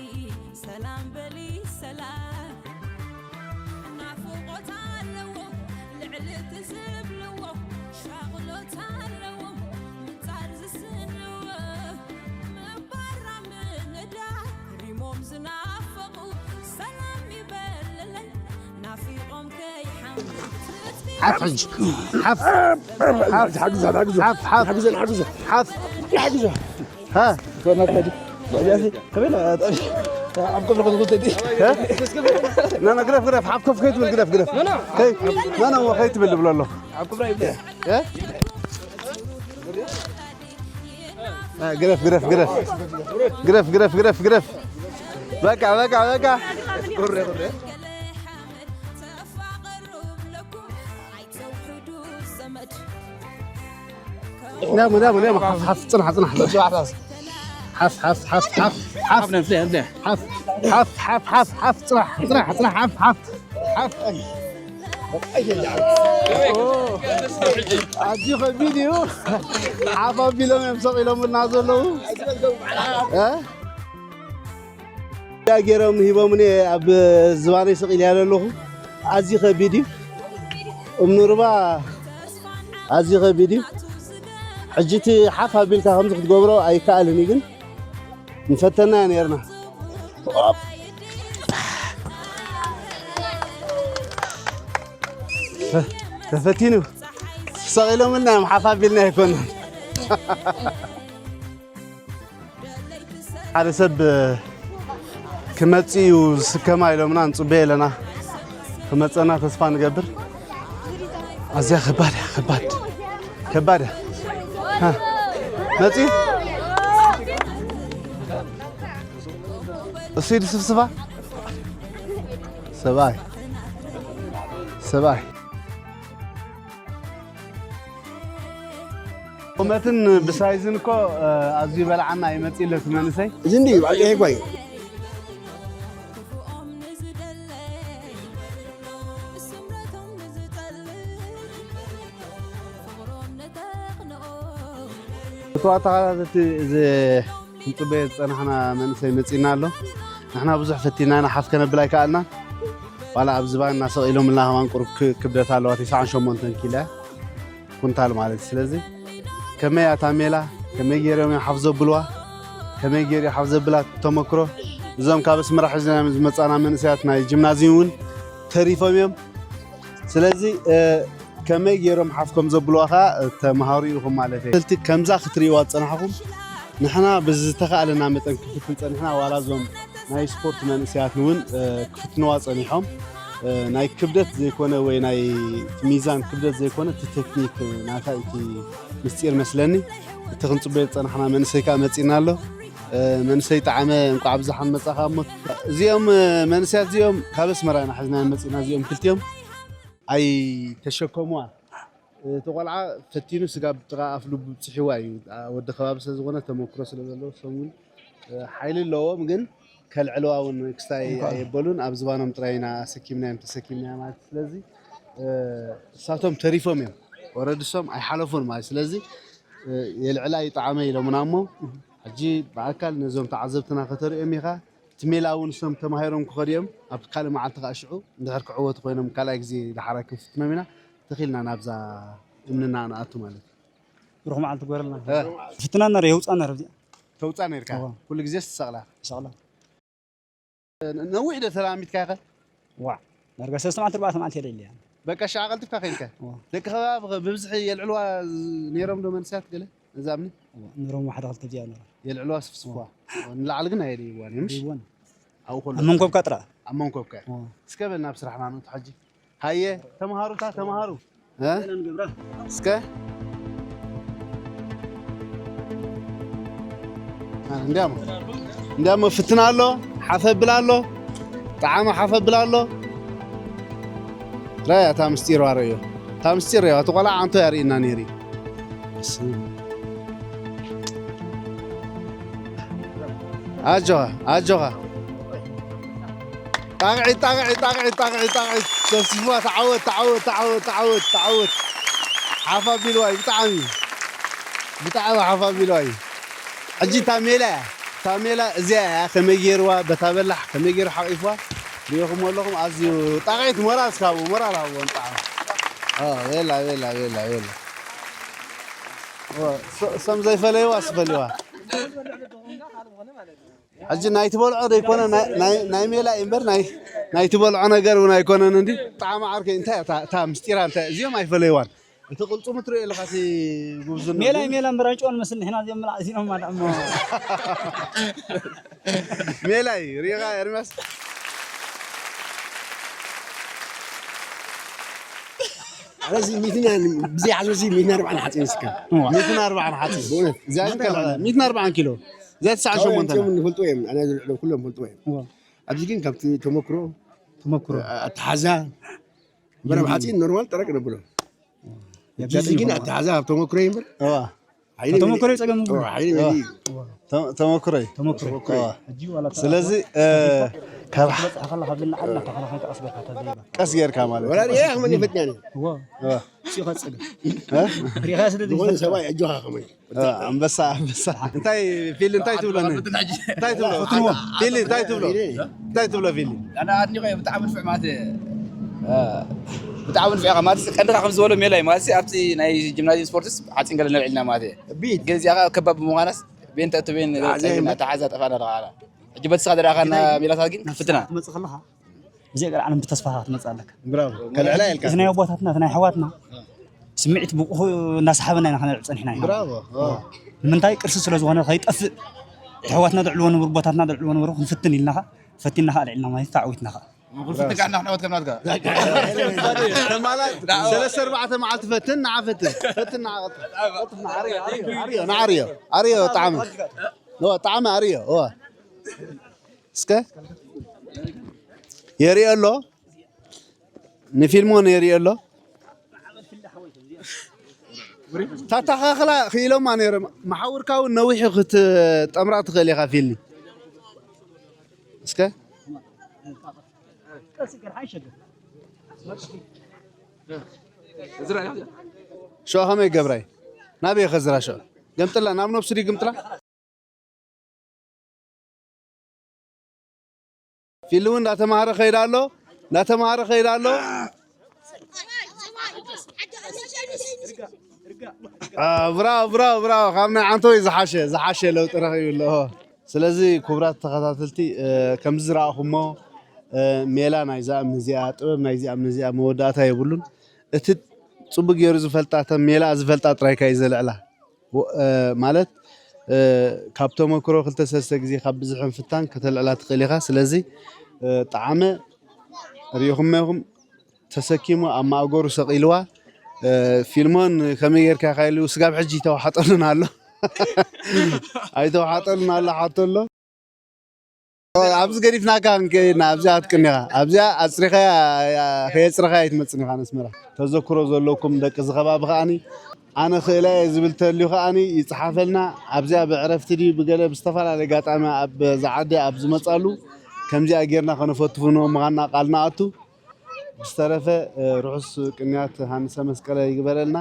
ሰላም በሊ፣ ሰላም። ናፍቆት ኣለዎ ልዕሊ እቲ ዝብልዎ፣ ሻቕሎት ኣለዎ ምጻር ዝስንዎ። ምባራ ምንዳ ሪሞም ዝናፈቑ፣ ሰላም ይበልለይ ናፊቖም ከይሓሙ። ሓፍ ሕጂ። ሓፍ። ሓፍ። ሓግዛ፣ ሓግዛ። ሓፍ፣ ሓፍ። ሓግዛ፣ ሓግዛ። ሓፍ። ሓግዛ። ሃ? ኮና ከዲ። ያሲ፣ ከበላ፣ ኣብ ክብሪ ክትወስድ። ሀ? ና፣ ና፣ ግረፍ፣ ግረፍ። ሓፍ ኮፍ ከይትብል፣ ግረፍ፣ ግረፍ። ና፣ ና። ከይ-፣ ና፣ ና፣ ከይትብል ብሎ ኣሎ። ኣብ ክብሪ ይብል። ሀ? አ፣ ግረፍ፣ ግረፍ፣ ግረፍ። ግረፍ፣ ግረፍ፣ ግረፍ፣ ግረፍ። በቃ፣ በቃ፣ በቃ። لا، لا، لا، ሓፍ፣ ሓፍ፣ ጽናሕ፣ ጽናሕ። ሓፍ፣ ሓፍ፣ ሓፍ፣ ሓፍ፣ ሓፍ። ሓፍ፣ ሓፍ፣ ሓፍ፣ ሓፍ፣ ሓፍ፣ ጽናሕ፣ ጽናሕ፣ ጽናሕ፣ ሓፍ፣ ሓፍ፣ ሓፍ። ኣዚኸ ቪድዮ ሓፍ ኣቢሎም እዮም ሰቒሎምና ዘለዉ። እ? ዳ ገይሮም ሂቦምኒ ኣብ ዝባነይ ሰቒለያ ዘለኹ። ኣዚ ከቢድ እዩ። እምኒ ሩባ ኣዚ ከቢድ እዩ። ሕጂ እቲ ሓፍ ኣቢልካ ከምዚ ክትገብሮ ኣይከኣልን እዩ፣ ግን ንፈተና ነይርና። ተፈቲኑ። ሰቒሎምልና እዮም፣ ሓፍ ኣቢልና ኣይኮነን። ሓደ ሰብ ክመጽእ እዩ ዝስከማ ኢሎምና፣ ንጽበዮ ኣለና። ክመጸና ተስፋ ንገብር። ኣዝያ ከባድ እያ፣ ከባድ። ከባድ እያ። ሃ፣ መጺኡ። እሱ ይድስብስባ። ሰብኣይ። ሰብኣይ። ቁመትን ብሳይዝን እኮ፣ እ፣ ኣዝዩ በልዓና ይመጽእ ኣሎ እቲ መንእሰይ። እዚ እንድዩ በዓል ቀይሕ ጓይ። ክቡራት ተኸታተልቲ፣ እዚ ክንጽበዮ ዝጸናሕና መንእሰይ መጺእና ኣሎ። ንሕና ብዙሕ ፈቲና ኢና፣ ሓፍ ከነብል ኣይከኣልናን። ዋላ ኣብ ዝባንና ሰቒሎምልና ከማን ቁሩብ ክ-፣ ክብደት ኣለዋ፣ ተስዓን ሸሞንተን ኪሎ እያ፣ ኩንታል ማለት እዩ። ስለዚ ከመይ እያ እታ ሜላ? ከመይ ገይሮም እዮም ሓፍ ዘብልዋ? ከመይ ገይሩ እዩ ሓፍ ዘብላ? ተመክሮ እዞም ካብ ኣስመራ ሒዝናዮም ዝመጻና መንእሰያት ናይ ጂምናዝዩም እውን ተሪፎም እዮም። ስለዚ፣ እ፣ ከመይ ገይሮም ሓፍ ከም ዘብልዋ ኸኣ ተምሃሩ ኢኹም ማለት እዩ። ከምዛ ክትርእይዋ ዝጸናሕኩም ንሕና ብዝተኻእለና መጠን ክፍትን ጸኒሕና፣ ዋላ እዞም ናይ ስፖርት መንእሰያት እውን፣ እ፣ ክፍትንዋ ጸኒሖም። እ፣ ናይ ክብደት ዘይኮነ ወይ ናይ ሚዛን ክብደት ዘይኮነ፣ እቲ ቴክኒክ ናታ እቲ ምስጢር መስለኒ። እቲ ክንጽበዮ ዝጸናሕና መንእሰይ ከኣ መጺእና ኣሎ። መንሰይ ጣዕመ፣ እንኳዕ ብዝሓን መጻኻ። እሞ እዚኦም መንስያት እዚኦም ካብ ኣስመራ ኢና ሓዝናዮም መጺና። እዚኦም ክልቲኦም ኣይተሸከሙዋን። እቲ ቆልዓ ፈቲኑ ስጋብ ጥቓ ኣፍ ልቡ ብጽሒዋ እዩ። ወዲ ከባቢ ስለ ዝኾነ ተመክሮ ስለ ዘለዎ፣ እሶም እውን ሓይሊ ኣለዎም፣ ግን ከልዕልዋ እውን ክስታይ ኣይበሉን። ኣብ ዝባኖም ጥራይ ኢና ኣሰኪምናዮም፣ ተሰኪምናዮ ማለት። ስለዚ እሳቶም ተሪፎም እዮም። ወረድ እሶም ኣይሓለፉን ማለት። ስለዚ የልዕላ ይጠዓመ ኢሎምና እሞ፣ ሕጂ ብኣካል ነዞም ተዓዘብትና ከተርእዮም ኢኻ። እቲ ሜላ እውን እሶም ተማሂሮም ክኸዱ እዮም። ኣብ ካልእ መዓልቲ ከዓ ሽዑ እንድሕር ክዕወቱ ኮይኖም ካልኣይ ግዜ ደሓራይ ክንፍትኖም ኢና። ተኺልና ናብዛ እምንና ንኣቱ ማለት እዩ። ብሩኽ መዓልቲ ግበረልና። እ። ፍትና ነር የውፃ ነር እዚኣ። ተውፃ ነርካ? እዋ። ኩሉ ግዜ ትሰቕላ? ይሰቕላ። ነዊሕ ዶ ተላሚድካ ኢኸ? ዋ፣ ዳርጋ ሰለስተ መዓልቲ፣ ኣርባዕተ መዓልቲ የለ ኢለያ። በቃ፣ ሻዕ ቀልጢፍካ ከይድካ? እዋ። ደቂ ከባቢ ኸ ብብዝሒ የልዕልዋ ነይሮም ዶ መንእሰያት ገለ? እዛ እምኒ? እዋ፣ ነይሮም፣ ሓደ ክልተ እዚኣ ነይሮም። የልዕልዋ፣ ስፍስፍዋ። እዋ። ንላዕሊ ግን ኣየድይዋን እዮም፣ እሺ? ኣይድይዋን። ኣብኡ ከሎ ኣብ መንኮብካ ጥራ። ኣብ መንኮብካ። እዋ። እስከ በል ናብ ስራሕና ንእቱ ሕጂ። ሃየ፣ ተምሃሩታ፣ ተምሃሩ። እ? እስከ። አ፣ እንዲያሞ፣ እንዲያሞ ፍትና ኣሎ፣ ሓፈ ብል ኣሎ፣ ጣዕመ ሓፈ ብል ኣሎ። ራያ፣ እታ ምስጢር ዋረዮ። እታ ምስጢር ራያ፣ እቲ ቆልዓ ኣንቶ ያርእየና ነይሩ። ኣጆኻ፣ ኣጆኻ። ጣቕዒት፣ ጣቕዒት፣ ጣቕዒት፣ ጣቕዒት፣ ጣቕዒት። ሰብሲብዋ፣ ተዓወት፣ ተዓወት፣ ተዓወት፣ ተዓወት፣ ተዓወት። ሓፍ ኣቢልዋ እዩ፣ ብጣዕሚ፣ ብጣዕሚ ሓፍ ኣቢልዋ እዩ። ሕጂ እታ ሜላ እያ፣ እታ ሜላ እዚኣ እያ። ከመይ ገይርዋ፣ በታ በላሕ ከመይ ገይሩ ሓቂፍዋ፣ ሪኢኹም ኣለኹም። ኣዝዩ ጣቕዒት፣ ሞራል እስካቡ፣ ሞራል ሃብዎ፣ ብጣዕሚ። ኦ፣ ቤላ፣ ቤላ፣ ቤላ፣ ቤላ። ኦ፣ ሶ-፣ ሶም ዘይፈለይዋ፣ ስፈልይዋ። ሕጂ ናይ ትበልዖ ዘይኮነ፣ ናይ፣ ናይ፣ ናይ ሜላ እዩ እምበር፣ ናይ፣ ናይ ትበልዖ ነገር እውን ኣይኮነን። እንዲ ጣዕሚ ዓርከይ እንታይ እያ? እታ፣ እታ ምስጢራ እንታይ? እዚኦም ኣይፈለይዋን። እቲ ቅልጽሙ ትርእዮ ኣለኻ፣ እቲ ጉብዝና። ሜላ እዩ፣ ሜላ እምበር ኣይጨውን መስል ንሕና እዚኦም ምልዓ እዚኦም ማለት እሞ። ሜላ እዩ፣ ሪኢኻ ኤርሚያስ? ኣነ እዚ ሚእትን፣ ብዘይ ሓሶት እዚ ሚእትን ኣርባዓን ሓፂን እስከ። እዋ። ሚእትን ኣርባዓን ሓፂን። በእውነት። እዚኣ ግን ከልዕላ፣ ሚእትን ኣርባዓን ኪሎ። እዚኣ ትስዓን ሸሞንተን። እዚኦም ንፈልጦ እዮም፣ ኣነ ዝልዕሎም ኩሎም ፈልጦ እዮም። እዋ። ኣብዚ ግን ካብቲ ተመክሮ፣ ተመክሮ። ኣተሓዛ፣ በረብ ሓፂን ኖርማል ጠረቅ ነብሎ። የጋጥም እዚ ግን ይኾን። ኣተሓዛ ኣብ ተመክሮ እዩ እምበር። እዋ። ሓይሊ ተመክሮ መሊእ። ይጸገም እዋ፣ ሓይሊ እዋ። መሊእ። እዋ። ተ-፣ ተመክሮ እዩ። ተመክሮ። ተመክሮ እዩ። እዋ። ሕጂ ዋላ ስለዚ፣ እ፣ ካብ ክትበጽሕ ከላ ካብ ዝለዓል እናተኸናኸንካ ቀስ በልካ ተዘይባ። ቀስ ጌርካ ማለት ወላ እዩ። ሪኣ ከመን ይፈትናኒ። እዋ። እዋ። እሱ ይኸጽል። እ? ሪኻ ስለ ዝኾነ ዘይፈልጥ። ሰብኣይ ኣጆኻ ከመይ። እ፣ ኣንበሳ፣ ኣንበሳ። እንታይ ፊል፣ እንታይ ትብሎ ነ? እንታይ ትብሎ? ፈትንዎ። ፊል፣ እንታይ ትብሎ? እንታይ ትብሎ ፊል? ኣነ ኣድኒቐ እየ፣ ብጣዕሚ ንፉዕ ማለት፣ እ፣ ብጣዕሚ ንፉዕ ኢኻ ማለት፣ ቀንድኻ ከም ዝበሎ ሜላ እዩ ማለት፣ ኣብቲ ናይ ጂምናዝየም ስፖርትስ ሓፂን ገለ ነልዕልና ማለት እየ። ቢት። ግን እዚኣ ኸዓ ከባድ ብምዃናስ፣ ቤን ተእቱ ቤን ኣዘይ ተእቱ ቤን መ- ኣተሓዛ ጠፋና ኣለኻ። ሕጂ በቲ ስኻ ደረኻ ና ሜላታት ግን ክፍትና። ትመጽእ ከለኻ፣ ብዘይ ገለ ዓለም ብተስፋ ክትመጽእ ኣለካ። ብራቮ። ከልዕላ ኢልካ። እቲ ናይ ኣቦታትና፣ እቲ ናይ ኣሕዋትና ስምዒት ብእኡ እናሰሓበና ኢና ከነልዕል ጸኒሕና ኢና። ብራቮ። ኦ። ንምንታይ? ቅርሲ ስለ ዝኾነ ከይጠፍእ፣ ኣሕዋትና ዘዕልዎ ነበሩ፣ ኣቦታትና ዘዕልዎ ነበሩ ክንፍትን ኢልና ኸኣ፣ ፈቲንና ኸኣ ኣልዒልና ማለት እዩ፣ ተዓዊትና ኸኣ። ብራቮ። ክንፍትን ከኣ ንሕና ወትከም ናትካ። ተማላ-፣ ሰለስተ ኣርባዕተ መዓልቲ ፈትን፣ ንዓ ፈትን። ፈትን፣ ንዓ ቀጥል። ቀጥል፣ ንዓ ኣርዮ፣ ኣርዮ፣ ኣርዮ፣ ንዓ ኣርዮ። ኣርዮ ጣዕሚ። ኦ፣ ጣዕሚ ኣርዮ። ኦ። እስከ የርእዮ ኣሎ። ንፊልሞን የርእዮ ኣሎ። ታታኻኽላ ክኢሎማ ነይሮም። መሓውርካ እውን ነዊሕ ክትጠምራ ትኽእል ኢኻ ፊልሚ። እስከ። ሸዋ ከመይ ገብራይ? ናበይ ኸዝራ ሸዋ? ገምጥላ፣ ናብ ነብሱ ድዩ ግምጥላ? ፊሊ እውን እንዳተማሃረ ከይዳ ኣሎ፣ እንዳተማሃረ ከይዳ ኣሎ። አ፣ ብራቮ፣ ብራቮ፣ ብራቮ። ካብ ናይ ዓንተወይ ዝሓሸ፣ ዝሓሸ ለውጢ ረኺቡ ኣሎ። ስለዚ ክቡራት ተኸታተልቲ፣ እ፣ ከም ዝረኣኹሞ፣ እ፣ ሜላ ናይዛ እምኒ እዚኣ፣ ጥበብ ናይዚኣ እምኒ እዚኣ መወዳእታ የብሉን። እቲ ጽቡቅ ገይሩ ዝፈልጣ፣ እታ ሜላ ዝፈልጣ ጥራይ ከኣ እዩ ዘልዕላ። ወ-፣ እ፣ ማለት፣ እ፣ ካብ ተመክሮ ክልተ ሰለስተ ግዜ ካብ ብዝሒ ምፍታን ከተልዕላ ትኽእል ኢኻ። ስለዚ፣ እ፣ ጠዓመ ርኢኹሞ ኢኹም፣ ተሰኪሙ ኣብ ማእገሩ ሰቒልዋ። እ፣ ፊልሞን ከመይ ጌርካ ኢኻ ኢሉ ስጋብ ሕጂ ተዋሕጠሉን ኣሎ። ኣይተውሓጠልና ኣሎ ሓቶ ኣሎ። ኣብዚ ገዲፍናካ እንከይድና ኣብዚኣ ትቅኒኻ ኣብዚኣ ኣፅሪኻ ከየፅረኻ ኣይትመፅን ኢኻ ነስመራ። ተዘክሮ ዘለኩም ደቂ እዚ ከባቢ ከዓኒ ኣነ ክእላ እየ ዝብል ተልዩ ከዓኒ ይፅሓፈልና። ኣብዚኣ ብዕረፍቲ ድዩ ብገለ ብዝተፈላለየ ኣጋጣሚ ኣብ ዝዓዲ ኣብ ዝመፃሉ ከምዚኣ ጌርና ከነፈትፉ ምዃንና ቃል ንኣቱ። ብዝተረፈ ርሑስ ቅንያት ሃንሰ መስቀለ ይግበረልና።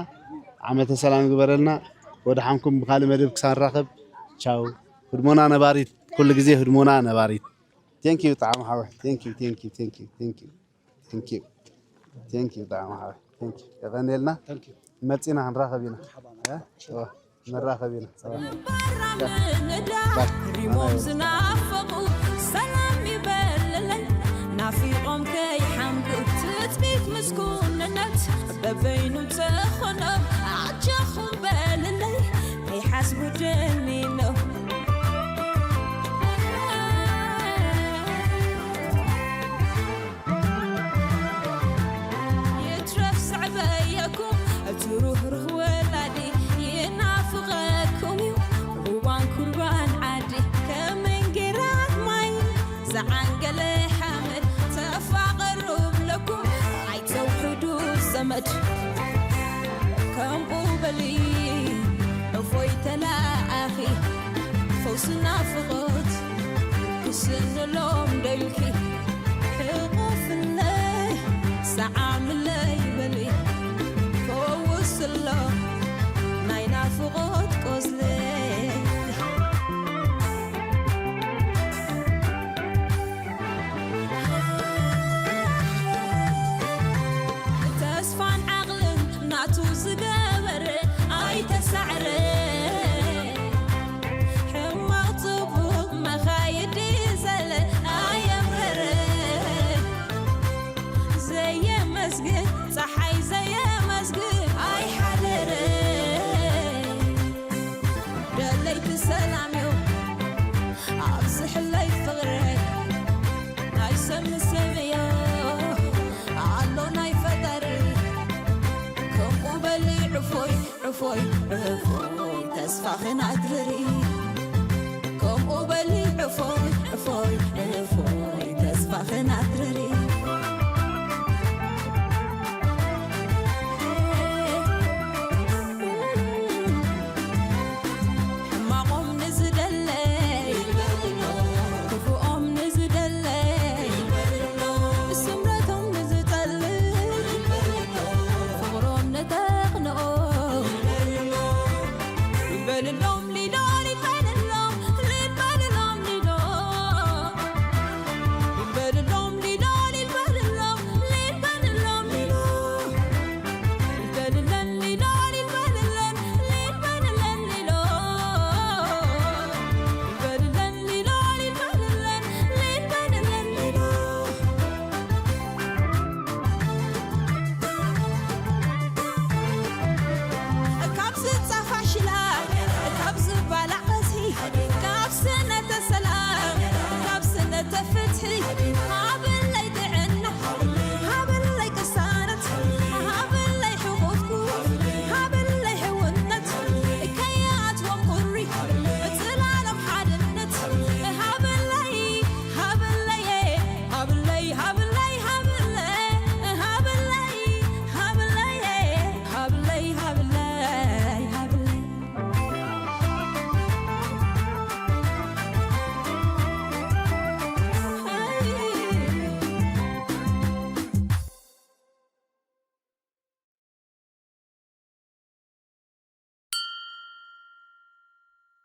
ዓመተ ሰላም ይግበረልና። ወድሓንኩም ብካልእ መደብ ክሳብ ንራኸብ ቻው። ህድሞና ነባሪት ኩሉ ግዜ ህድሞና ነባሪት። Thank you ጣዕሚ ሓወይ። Thank you thank you thank you thank you thank you thank you ጣዕሚ ሓወይ። Thank you የቐንየልና። መፂና ክንራኸብ ኢና። እ? ኦ፣ ንራኸብ ኢና። ኦ። ባራ ምንዳ ሪሞም ዝናፈቑ ሰላም ይበልለይ ናፊቖም ከይሓምቁ ትፅቢት ምስኩንነት በበይኑ ተኾኖም ኣጆኹም በልለይ ከይሓስቡ ደኒኖም ይትረፍ ዘዕበየኩም እቲ ሩህሩህ ወላዲ ይናፍቐኩም እዩ ሩባን ኩርባን ዓዲ ከም እንጌራ ማይ ዝዓንገለ ሓመድ ተፋቐሩ ብለኩም ኣይተውሕዱ ዘመድ ከምኡ በሊ እፎይ ተላኣኺ ፈውሲ ናፍቖት ክስንሎም ደልኪ ሕቑፍለይ ሰዓምለይ በሊ ፈውስሎ ናይ ናፍቖት ቆስለይ ተስፋን ዓቕልን ናቱ ዝገበረ ኣይተሳዕረ ሕማቕ ጽቡቕ መኻይዲ ዘለ ኣየምረረ ዘየመስግን ፀሓይ ዘየመስግን ኣይሓደረ ደለይቲ ሰላም እዩ ኣብዝሕለይ ፍቕረይ ናይ ሰብ ንሰብ እዮ ኣሎ ናይ ፈጣሪ ከምኡ በሊ ዕፎይ ዕፎይ ዕፎይ ተስፋኽን ኣትርሪ ከምኡ በሊ ዕፎይ ዕፎይ ዕፎይ ተስፋኽን ኣትርሪ